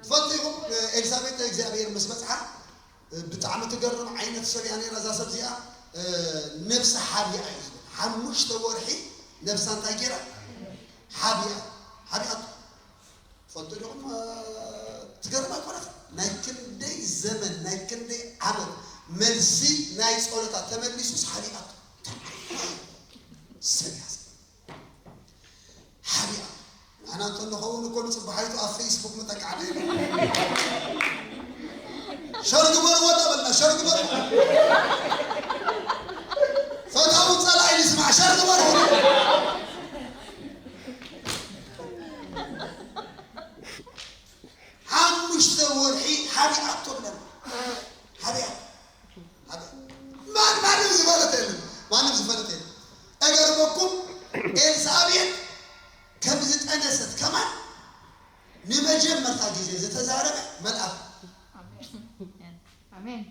ትፈልጡ ኢኹም፣ ኤልሳቤጥ እግዚኣብሔር ምስ በጽሓ፣ ብጣዕሚ ትገርም ዓይነት ሰብ እያ ነይራ እዛ ሰብ እዚኣ። ነብሳ ሓቢኣ እዩ ዝብል። ሓሙሽተ ወርሒ ነብሳ እንታይ ገይራ? ሓቢኣ። ሓቢኣቶ። ትፈልጡ ዲኹም? እ፣ ትገርም ኣይኮነትን? ናይ ክንደይ ዘመን፣ ናይ ክንደይ ዓመት መልሲ ናይ ጸሎታ ተመሊሱስ ሓሊቓቶ። ሰብ ያዘ። ኣና እንተንኸውን እኮ ንጽባሓይቱ ኣብ ፌስቡክ መጠቃዕታ የለን። ሸር ግበርዎ እናበልና ሸር ግበርዎ። ፈታዊ ጸላኢ ንስማዕ ሸር ግበርዎ። ሓሙሽተ ወርሒ ሓቢኣቶ ብለና። ሓቢኣ። ሓቢኣ። ማን-፣ ማንም ዝፈለጠ የለን። ማንም ዝፈለጠ የለን። እገርመኩም፣ ኤልሳቤጥ ከም ዝጠነሰት ከማን ንመጀመርታ ግዜ ዝተዛረበ መልኣኽ። ኣሜን።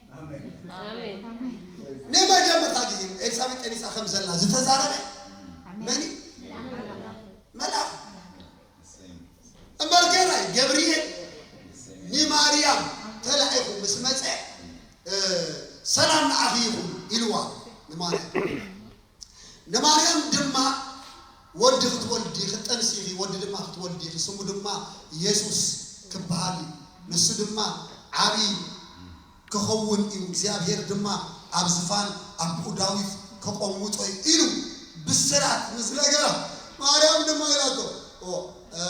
ኣሜን። ንመጀመርታ ግዜ ኤልሳቤጥ ጠኒሳ ከም ዘላ ዝተዛረበ ኣሜን። መን እዩ? መልኣኽ። እምበር ገና ገብርኤል ንማርያም ተላኢኹ ምስ መጸ፣ እ፣ "ሰላም ንዓኺ ይኹን" ኢልዋ ንማርያም። ንማርያም ድማ፣ "ወዲ ክትወልዲ፣ ክትጠንሲ ኢኺ፣ ወዲ ድማ ክትወልዲ ኢኺ፣ ስሙ ድማ የሱስ ክበሃል እዩ። ንሱ ድማ ዓቢ ክኸውን እዩ፣ እግዚኣብሔር ድማ ኣብ ዝፋን ኣቦኡ ዳዊት ከቐውጦ እዩ" ኢሉ ብስራት ምስ ነገራ፣ ማርያም ድማ ኢላቶ፣ ኦ፣ እ፣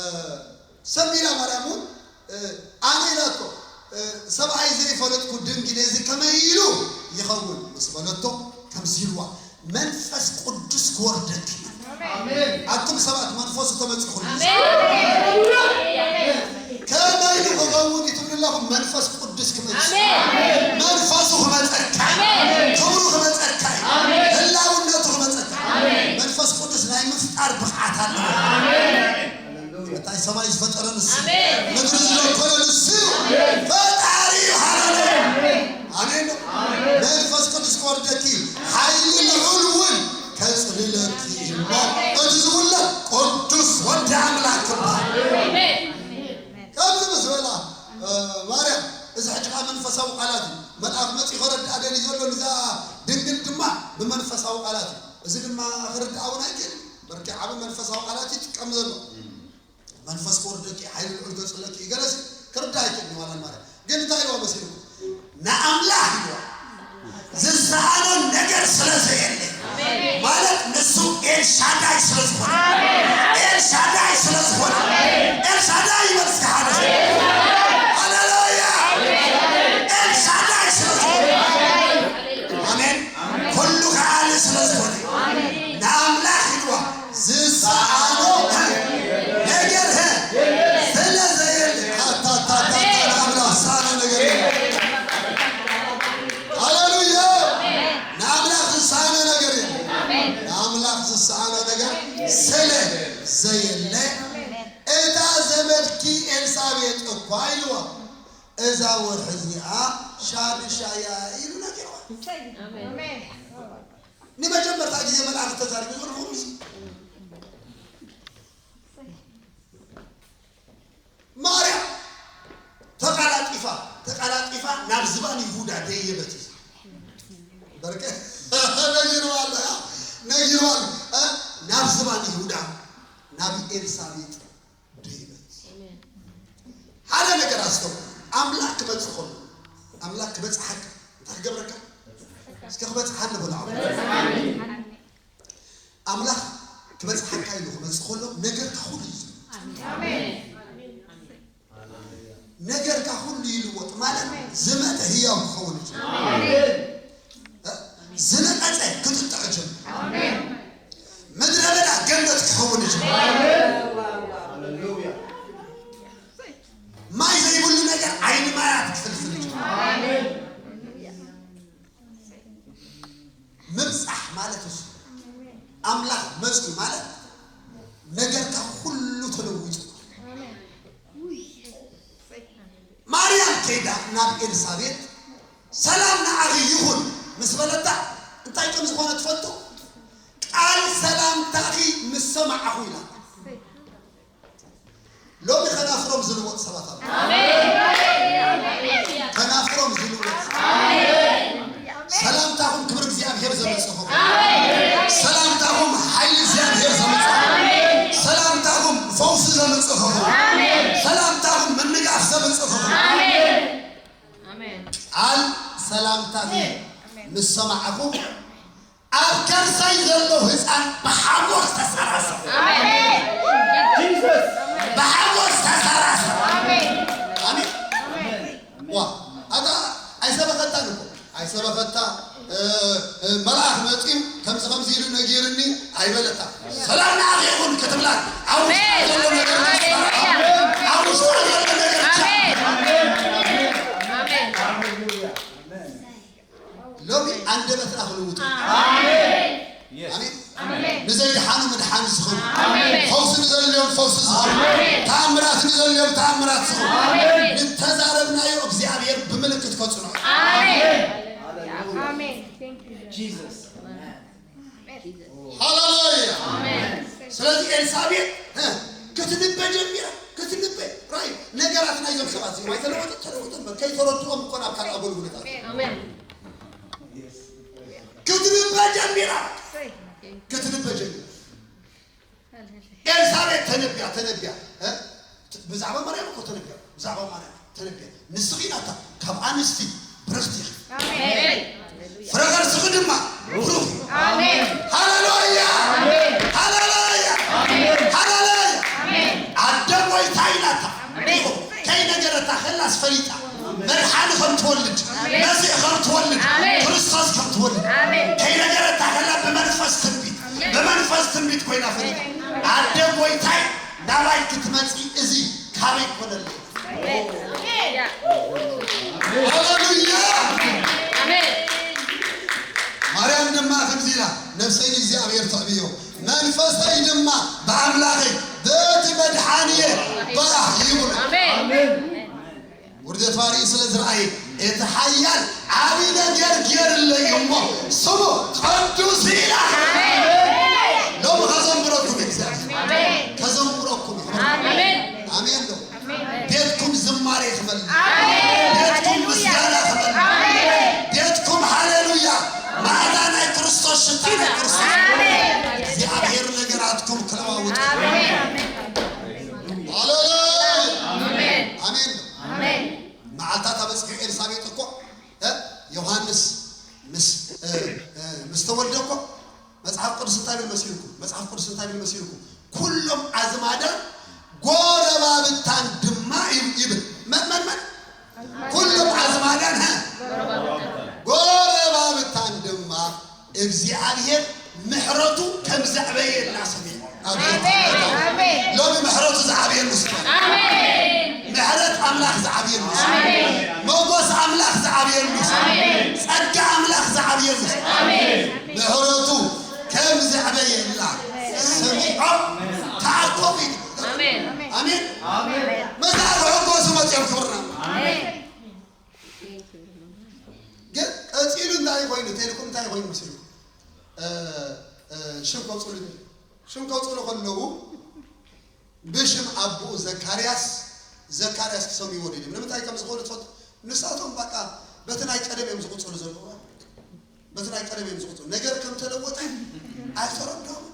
ሰብ ኢላ ማርያም እውን፣ እ፣ ኣነ ኢላቶ፣ እ፣ ሰብኣይ ዘይፈለጥኩ ድንግል እዚ ከመይ ኢሉ ይኸውን ምስ በለቶ፣ ከምዚ ኢልዋ፣ "መንፈስ ቅዱስ ክወርደኪ እዩ። ኣሜን። ኣቱም ሰባት መንፈሱ ተመጺኹም። ኣሜን። ከመይ ኢሉ ክኸውን እዩ ትብሉ ኣለኹም? መንፈስ ቅዱስ ክመጽእ። ኣሜን። መንፈሱ ክመጸካ እዩ። ኣሜን። ክብሩ ክመጸካ እዩ። ኣሜን። ህላውነቱ ክመጸካ እዩ። ኣሜን። መንፈስ ቅዱስ ናይ ምፍጣር ብቕዓት ኣለዎ። ኣሜን። እንታይ ሰማይ ዝፈጠረ ንሱ፣ ኣሜን። ምድሪ ዝደኮነ ንሱ፣ ኣሜን። ፈጣሪ እዩ። ሃሌሉያ። ኣሜን። ኣሜን። መንፈስ ቅዱስ ክወርደኪ፣ ሓይሊ ልዑል እውን ከጽልለኪ እሞ፣ እቲ ዝውለድ ቅዱስ ወዲ ኣምላኽ ክበሃል። ኣሜን። ከምዚ ምስ በላ፣ እ፣ ማርያም፣ እዚ ሕጂ ኸዓ መንፈሳዊ ቃላት እዩ። መልኣኽ መጺኡ ኸረድኣ ደልዩ ዘሎ ንዛ ድንግል ድማ ብመንፈሳዊ ቃላት እዩ። እዚ ድማ ክርድኣ እውን ኣይክእልን። በርኪ ዓቢ መንፈሳዊ ቃላት ይጥቀም ዘሎ። መንፈስ ክወርደኪ፣ ሓይሊ ልዑል ገጽለኪ፣ ገለሲ ክርዳእ ኣይክእልን ዋላ ማርያም። ግን እንታይ ኢልዋ መሲልኩም? ንኣምላኽ ኢልዋ ዝሰኣኖ ነገር ስለ ዘየለ። ማለት ንሱ ኤልሻዳይ ስለ ዝኾነ። ኤልሻዳይ ስለ ዝኾነ። ኤልሻዳይ ይበል እስከ ሓደ ሰብ። ሃሌሉያ። ኤልሻዳይ ስለ ዝኾነ። ኣሜን። ኩሉ ከኣሊ ስለ ዝኾነ። ንኣምላኽ ኢልዋ ዝሰኣኖ ነገር ስለ ዘየለ። ኣታታታታ፣ ንኣምላኽ ዝሰኣኖ ነገር የለን። ሃሌሉያ። ንኣምላኽ ዝሰኣኖ ነገር የለን። ንኣምላኽ ዝሰኣኖ ነገር ስለ ዘየለ፣ እታ ዘመድኪ ኤልሳቤጥ እኳ ኢልዋ፣ እዛ ወርሒ እዚኣ ሻዱሻይ እያ ኢሉ ነጊርዋ። ኣሜን። ንመጀመርታ ግዜ መልኣኽ ተዛሪቡ ዝብል ከምዚ። ማርያም ተቀላጢፋ፣ ተቀላጢፋ ናብ ዝባን ይሁዳ ደየበት እዩ። በርከ ነጊርዋ ኣሎ፣ ያ ነጊርዋ ኣሎ። እ? ናብ ዝባን ይሁዳ፣ ናብ ኤልሳቤጥ ደይበት። ኣሜን። ሓደ ነገር ኣስተውዕል። ኣምላኽ ክመጽእ ከሎ፣ ኣምላኽ ክበጽሓካ እንታይ ክገብረካ? እስከ ክበጽሓኒ በሉ። ኣምላኽ ኣምላኽ ክበጽሓካ ኢሉ ክመጽእ ከሎ ነገርካ ኩሉ እዩ ዝልወጥ። ኣሜን። ነገርካ ኩሉ ይልወጥ ማለት ዝመተ ህያው ክኸውን እዩ። ኣሜን። እ? ዝነቐጸ ክጥጥዕ ይጀምር። ኣሜን። ምድረ በዳ ገነት ክኸውን ይጀምር። ኣሜን። ሃሌሉያ። ማይ ዘይብሉ ነገር ዓይኒ ማያት ክፍልፍል ይጀምር። ኣሜን። ምብጻሕ ማለት እሱ ኣምላኽ መጽኡ ማለት ነገርካ ኩሉ ተለዊጡ። ማርያም ከይዳ ናብ ኤልሳቤጥ ሰላም ንዓኺ ይኹን ምስ በለታ እንታይ ከም ዝኾነ ትፈልጡ? ቃል ሰላምታኺ ምስ ሰማዕኹ ኢላ። ሎሚ ከናፍሮም ዝልወጥ ሰባት ኣለዉ። ኣሜን። ከናፍሮም ዝልወጥ። ኣሜን። ሰላምታኹም ክብሪ እግዚኣብሔር ዘምጽእ ክኸውን። ኣሜን። ሰላምታኹም ሓይሊ እግዚኣብሔር ዘምጽእ ክኸውን። ኣሜን። ሰላምታኹም ፈውሲ ዘምጽእ ክኸውን። ኣሜን። ሰላምታኹም ምንጋፍ ዘምጽእ ክኸውን። ኣሜን። ኣሜን። ቃል ሰላምታኺ ኣሜን። ምስ ሰማዕኹ ኣብ ከርሰይ ዘሎ ህፃን ብሓጎስ ተሰራሰ። ኣሜን። ጂሰስ። ኣብ ውሽጣ ዘሎ ነገር ከስፈራ። ኣብ ውሽጣ ዘሎ ነገር ከ- ሎሚ ኣንደበትና ክልውጡ። ኣሜን። ንዘይድሓኑ ምድሓን ዝኸውን፣ ፈውሲ ንዘድልዮም ፈውሲ ዝኸውን፣ ተኣምራት ንዘድልዮም ተኣምራት ዝኸውን፣ ንተዛረብናዮ እግዚኣብሔር ብምልክት ከጽንዖ። ሃሌሉያ። ስለዚ ኤልሳቤጥ እ፣ ክትንበ ጀሚራ ክትንበ ራይ ነገራት ናይዞም ሰባት እዚኦም ኣይተለወጠ ተለወጠ እምበር ከይተረድኦም እኮ ናብ ካልእ ኣገልግሎት ኣትዩ። ክትንበ ጀሚራ ክትንበ ጀሚራ። ኤልሳቤጥ ተነቢያ ተነቢያ እ፣ ብዛዕባ ማርያም እኮ ተነቢያ ብዛዕባ ማርያም ተነቢያ። ንስኺ ናታ ካብ ኣንስቲ ብርኽቲ ኢኺ። ኣሜን። ፍረ ከርስኺ ድማ ብሩኽ እዩ። ኣሜን። ሃሌሉያ። ኣሜን። ሃሌሉያ። ኣሜን። ሃሌሉያ። ኣሜን። ኣደ ጎይታይ ናታ ኣሜን። ከይነገረታ ከላስ ፈሊጣ መድሓኒ ከም ትወልድ ኣሜን። መሲሕ ከም ትወልድ ኣሜን። ክርስቶስ ከም ትወልድ ኣሜን። ከይነገረታ ከላ ብመንፈስ ትንቢት ብመንፈስ ትንቢት ኮይና ፈሊጣ ኣደ ጎይታይ ናባይ ክትመጺ እዚ ካበይ ኮነለይ? ሃሌሉያ! ኣሜን። ማርያም ድማ ከምዚ ኢላ፣ ነፍሰይ ንእግዚኣብሔር ተዕብዮ፣ መንፈሰይ ድማ ብኣምላኸይ በቲ መድሓንየ ባህ ይብሎ። ኣሜን። ውርደት ባሪኡ ስለ ዝረኣየ፣ እቲ ሓያል ዓቢ ነገር ጌርለይ እሞ ስሙ ቅዱስ ይላል። ሎሚ ከዘምረኩም እዩ እግዚኣብሔር። ከዘምረኩም እዩ። ኣሜን። ኣሜን ዶ? ቤትኩም ዝማሬ ክመልእ። ቤትኩም ምስጋና ክመልእ። ቤትኩም ሃሌሉያ። መዓዛ ናይ ክርስቶስ ሽታ ናይ ክርስቶስ። እግዚኣብሔር ነገራትኩም ክለዋውጥ። ሃሌሉያ። ኣሜን ዶ? መዓልታት ኣበጽሑ ኤልሳቤጥ እኮ እ፣ ዮሃንስ ምስ እ፣ እ፣ ምስ ተወልደ እኮ መጽሓፍ ቅዱስ እንታይ ብል መሲልኩም? መጽሓፍ ቅዱስ እንታይ ብል መሲልኩም? ኩሎም ኣዝማዳን ጎረባብታን ድማ ይብ- ይብል። መን መን መን? ኩሎም ኣዝማዳን ሀ? ጎረባብታን ድማ እግዚኣብሔር ምሕረቱ ከም ዘዕበየላ ሰሚዑ። ኣሜን። ኣሜን። ሎሚ ምሕረቱ ዝዓብየሉ ስለ ኣሜን። ምሕረት ኣምላኽ ዝዓብየሉ ስለ ኣሜን። ሞጎስ ኣምላኽ ዝዓብየሉ ስለ ኣሜን። ጸጋ ኣምላኽ ዝዓብየሉ ስለ ኣሜን። ምሕረቱ ከም ዘዕበየላ ሰሚዖም ተኣኮቡ። ኣሜን። ኣሜን። ኣሜን። መዛርሑ ጎሱ መጽኦም ክብርና። ኣሜን። ግን ቀጺሉ እንታይ ኮይኑ? ቴሌኮም እንታይ ኮይኑ መሲሉ? እ፣ እ፣ ሽም ከውጽሉ፣ ሽም ከውጽሉ ከለዉ ብሽም ኣቦኡ ዘካርያስ፣ ዘካርያስ ክሰምይዎ ደልዮም። ንምንታይ ከም ዝኾኑ ትፈልጡ? ንሳቶም በቃ በቲ ናይ ቀደም እዮም ዝቕጽሉ ዘለዉ። በቲ ናይ ቀደም እዮም ዝቕጽሉ። ነገር ከም ተለወጠ ኣይተረድኦምን።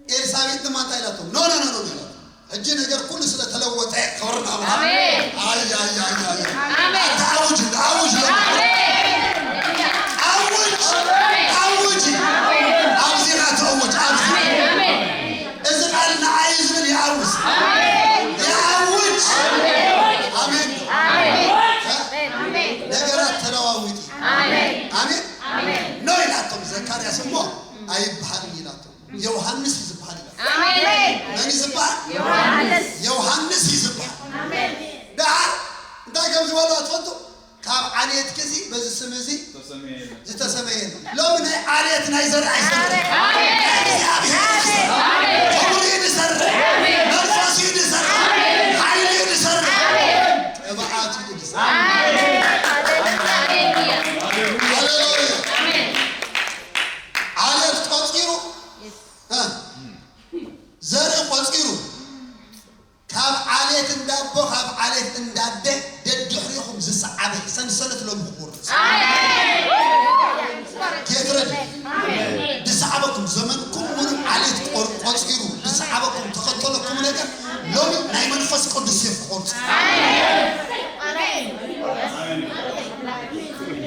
ኤልሳቤጥ ድማ እንታይ ኢላቶም? ኖ፣ ኖ፣ ኖ፣ ኖ፣ ኖ ኢላቶም። ሕጂ ነገር ኩሉ ስለ ተለወጠ ክብሪ ንኣምላኽ። ኣሜን። ኣይ፣ ኣይ፣ ኣይ፣ ኣይ፣ ኣይ። ኣሜን። ኣታ ኣውጅ፣ ኣውጅ፣ ኣሜን። ኣውጅ፣ ኣውጅ። ኣብዚ ኢኻ ትእውጅ፣ ኣብዚ። ኣሜን። እዚ ቃል ንዓይ ዝብል ይኣውጅ። ኣሜን። ይኣውጅ። ኣሜን። ኣሜን። ነገራት ተለዋዊጡ። ኣሜን። ኣሜን። ኖ ኢላቶም ዘካርያስ እሞ ኣይበሃልን ኢላቶም። ዮሃንስ እዩ ዝበሃል ኢላ። ኣሜን። መን እዩ ዝበሃል? ዮሃንስ። ዮሃንስ እዩ ዝበሃል። ኣሜን። ደሓር እንታይ ከም ዝበልዋ ትፈልጡ? ካብ ዓሌትኪ እዚ በዚ ስም እዚ ዝተሰመየ የለን። ሎሚ ናይ ዓሌት ናይ ዘር ኣይሰርሕ። ኣሜን። ናይ እግዚኣብሔር እዩ ዝሰርሕ። ኣሜን። ክብሪ እዩ ዝሰርሕ። ኣሜን። መንፈስ እዩ ዝሰርሕ። ኣሜን። ሓይሊ እዩ ዝሰርሕ። ኣሜን። ቅብኣት እዩ ዝሰርሕ። ኣሜን። ሃሌሉያ። ኣሜን። ዓሌት ቆጺሩ፣ እ፣ ዘርኢ ቆጺሩ፣ ካብ ዓሌት እንዳቦ፣ ካብ ዓሌት እንዳደ፣ ደድሕሪኹም ዝሰዓበ ሰንሰለት ሎሚ ክቑረጽ። ጌትረድ ዝሰዓበኩም፣ ዘመንኩም ሙሉ ዓሌት ቆር-፣ ቆጺሩ ዝሰዓበኩም፣ ተኸተለኩም ነገር ሎሚ ናይ መንፈስ ቅዱስ ሴፍ ክቖርጽ።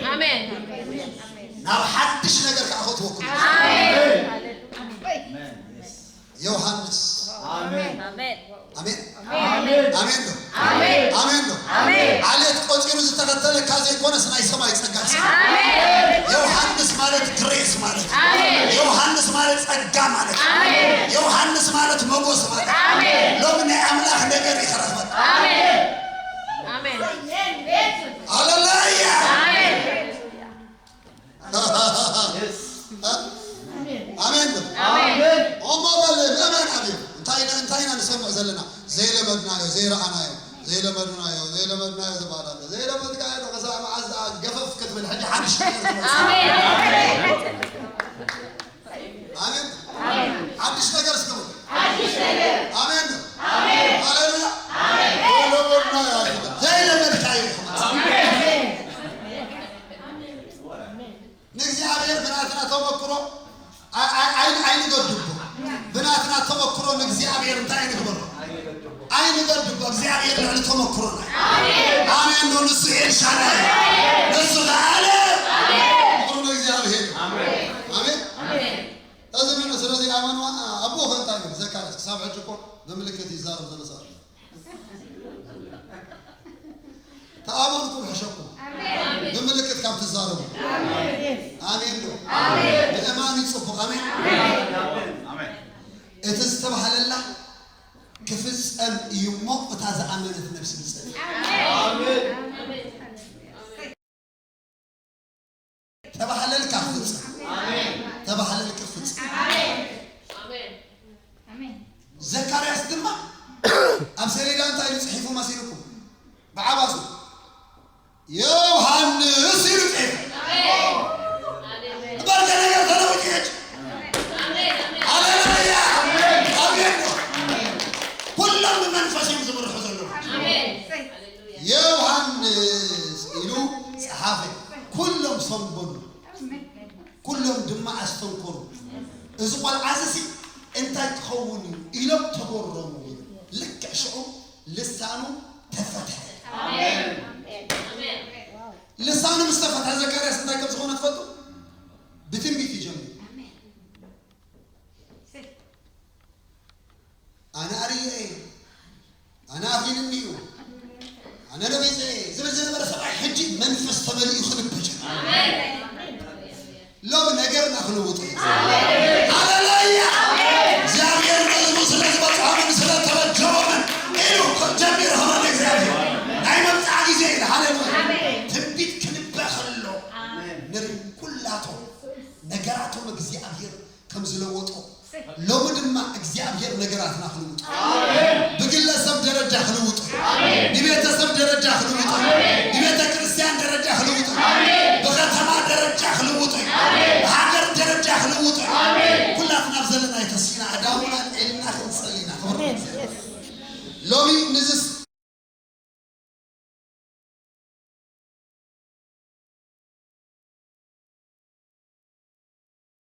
ኣሜን። ናብ ሓድሽ ነገር ከኣ ከእትወኩም። ኣሜን። ዮሃንስ። ኣሜን። ኣሜን። ኣሜን። ኣሜን ዶ? ኣሜን። ኣሜን ዶ? ኣሜን። ዓሌት ቆጺሩ ዝተኸተለካ ዘይኮነስ ናይ ሰማይ ጸጋ። ኣሜን። ዮሃንስ ማለት ግሬስ ማለት እዩ። ዮሃንስ ማለት ጸጋ ማለት እዩ። ዮሃንስ ማለት ሞጎስ ማለት እዩ። ሎሚ ናይ ኣምላኽ ነገር እዩ ክረኽበና። ሃሌሉያ። ኣሜን። ኣሜን። እሞ በል ምእመን ኣሜን። እንታይ ኢና፣ እንታይ ኢና ንሰምዕ ዘለና? ዘይለመድናዮ፣ ዘይረኣናዮ፣ ዘይለመድናዮ፣ ዘይለመድናዮ ዝበሃል ኣሎ። ዘይለመድካዮ ዶ ክሳዕ መዓዝ ደኣ ገፈፍ ክትብል? ሕጂ ሓድሽ ነገር ትመጽእ። ኣሜን። ሓድሽ ነገር እስኪ በሉ። ኣሜን። ሃሌሉያ። ዘይለመድናዮ ኣይኮነን። ዘይለመድካዮ ኢኹም። ንእግዚኣብሔር ብናትና ተመክሮ ኣይ-፣ ኣይ-፣ ኣይ-፣ ኣይንገድቦ። ብናትና ተመክሮ ንእግዚኣብሔር እንታይ ኣይንግበሮ? ኣይንገድቦ። እግዚኣብሔር ልዕሊ ተመክሮና። ኣሜን ዶ? ንሱ ኤልሻዳይ። ንሱ ለዓለ። ክብሪ ንእግዚኣብሔር። ኣሜን። እዚ መን፣ ስለዚ ኣመንዋ፣ ኣቦ ፈንታ እዩ። ዘካርያስ ክሳብ ሕጂ እኮ ብምልክት ይዛረብ ዘሎ ሰብ። ተኣመንኩም ሕሸኩም። ብምልክት ካብ ትዛረቡ። ኣሜን ዶ? ምእማን እዩ ጽቡቕ። ኣሜን። ኣሜን። እቲ ዝተባህለላ ክፍጸም እዩ እሞ እታ ዝኣመነት ነፍሲ ትጸድቕ። ተባህለልካ ክፍጸም። ተባህለልካ ክፍጸም። ዘካርያስ ድማ ኣብ ሰሌዳ እንታይ ኢሉ ጽሒፉ መሲልኩም? ብዓባሱ ዮሃንስ ኢሉ ጽሒፉ። እምበርከ ነገር ተለዊጡ ይሄድ። ሃሌሉያ። ኣሜን። ኩሎም ብመንፈስ እዮም ዝምርሑ ዘለዉ። ዮሃንስ ኢሉ ጸሓፈ። ኩሎም ሰንበዱ። ኩሎም ድማ ኣስተንከሩ። እዚ ቆልዓ እዚ ሲ እንታይ ክኸውን እዩ ኢሎም ተገረሙ። ልክዕ ሽዑ ልሳኑ ተፈትሐ። ልሳኑ ምስ ተፈትሐ ዘካርያስ እንታይ ከም ዝኾነ ትፈልጡ? ብትንቢት ይጀምር። ኣነ ኣርእየ እየ፣ ኣነ ኣኺሉኒ እዩ፣ ኣነ ነቢጸ እየ ዝብል ዝነበረ ሰብኣይ ሕጂ መንፈስ ተመሊኡ ክንብብ ጀመረ። ሎም ነገርና ክልውጥ እዩ። ሃሌሉያ! እግዚኣብሔር ነዝቡ ስለ ዝበጽሖምን ስለ ተበጀዎምን ኢሉ ጀሚሩ ክብሪ ንእግዚኣብሔር። ናይ መምጽዓ ግዜ ኢሉ። ሃሌሉያ! ትንቢት ክንበ ከሎ ንርኢ ኩላቶም ነገራቶም እግዚኣብሔር ከም ዝለወጦ ሎሚ ድማ እግዚኣብሔር ነገራትና ክልውጦ፣ ብግለሰብ ደረጃ ክልውጦ፣ ብቤተሰብ ደረጃ ክልውጦ፣ ብቤተ ክርስቲያን ደረጃ ክልውጦ፣ ብከተማ ደረጃ ክልውጦ፣ ብሃገር ደረጃ ክልውጦ። ኩላትና ኣብ ዘለና የተሲና ኣዳሙና ጤልና ክንጸሊና ክብር ንእግዚኣብሔር። ሎሚ ንዝስ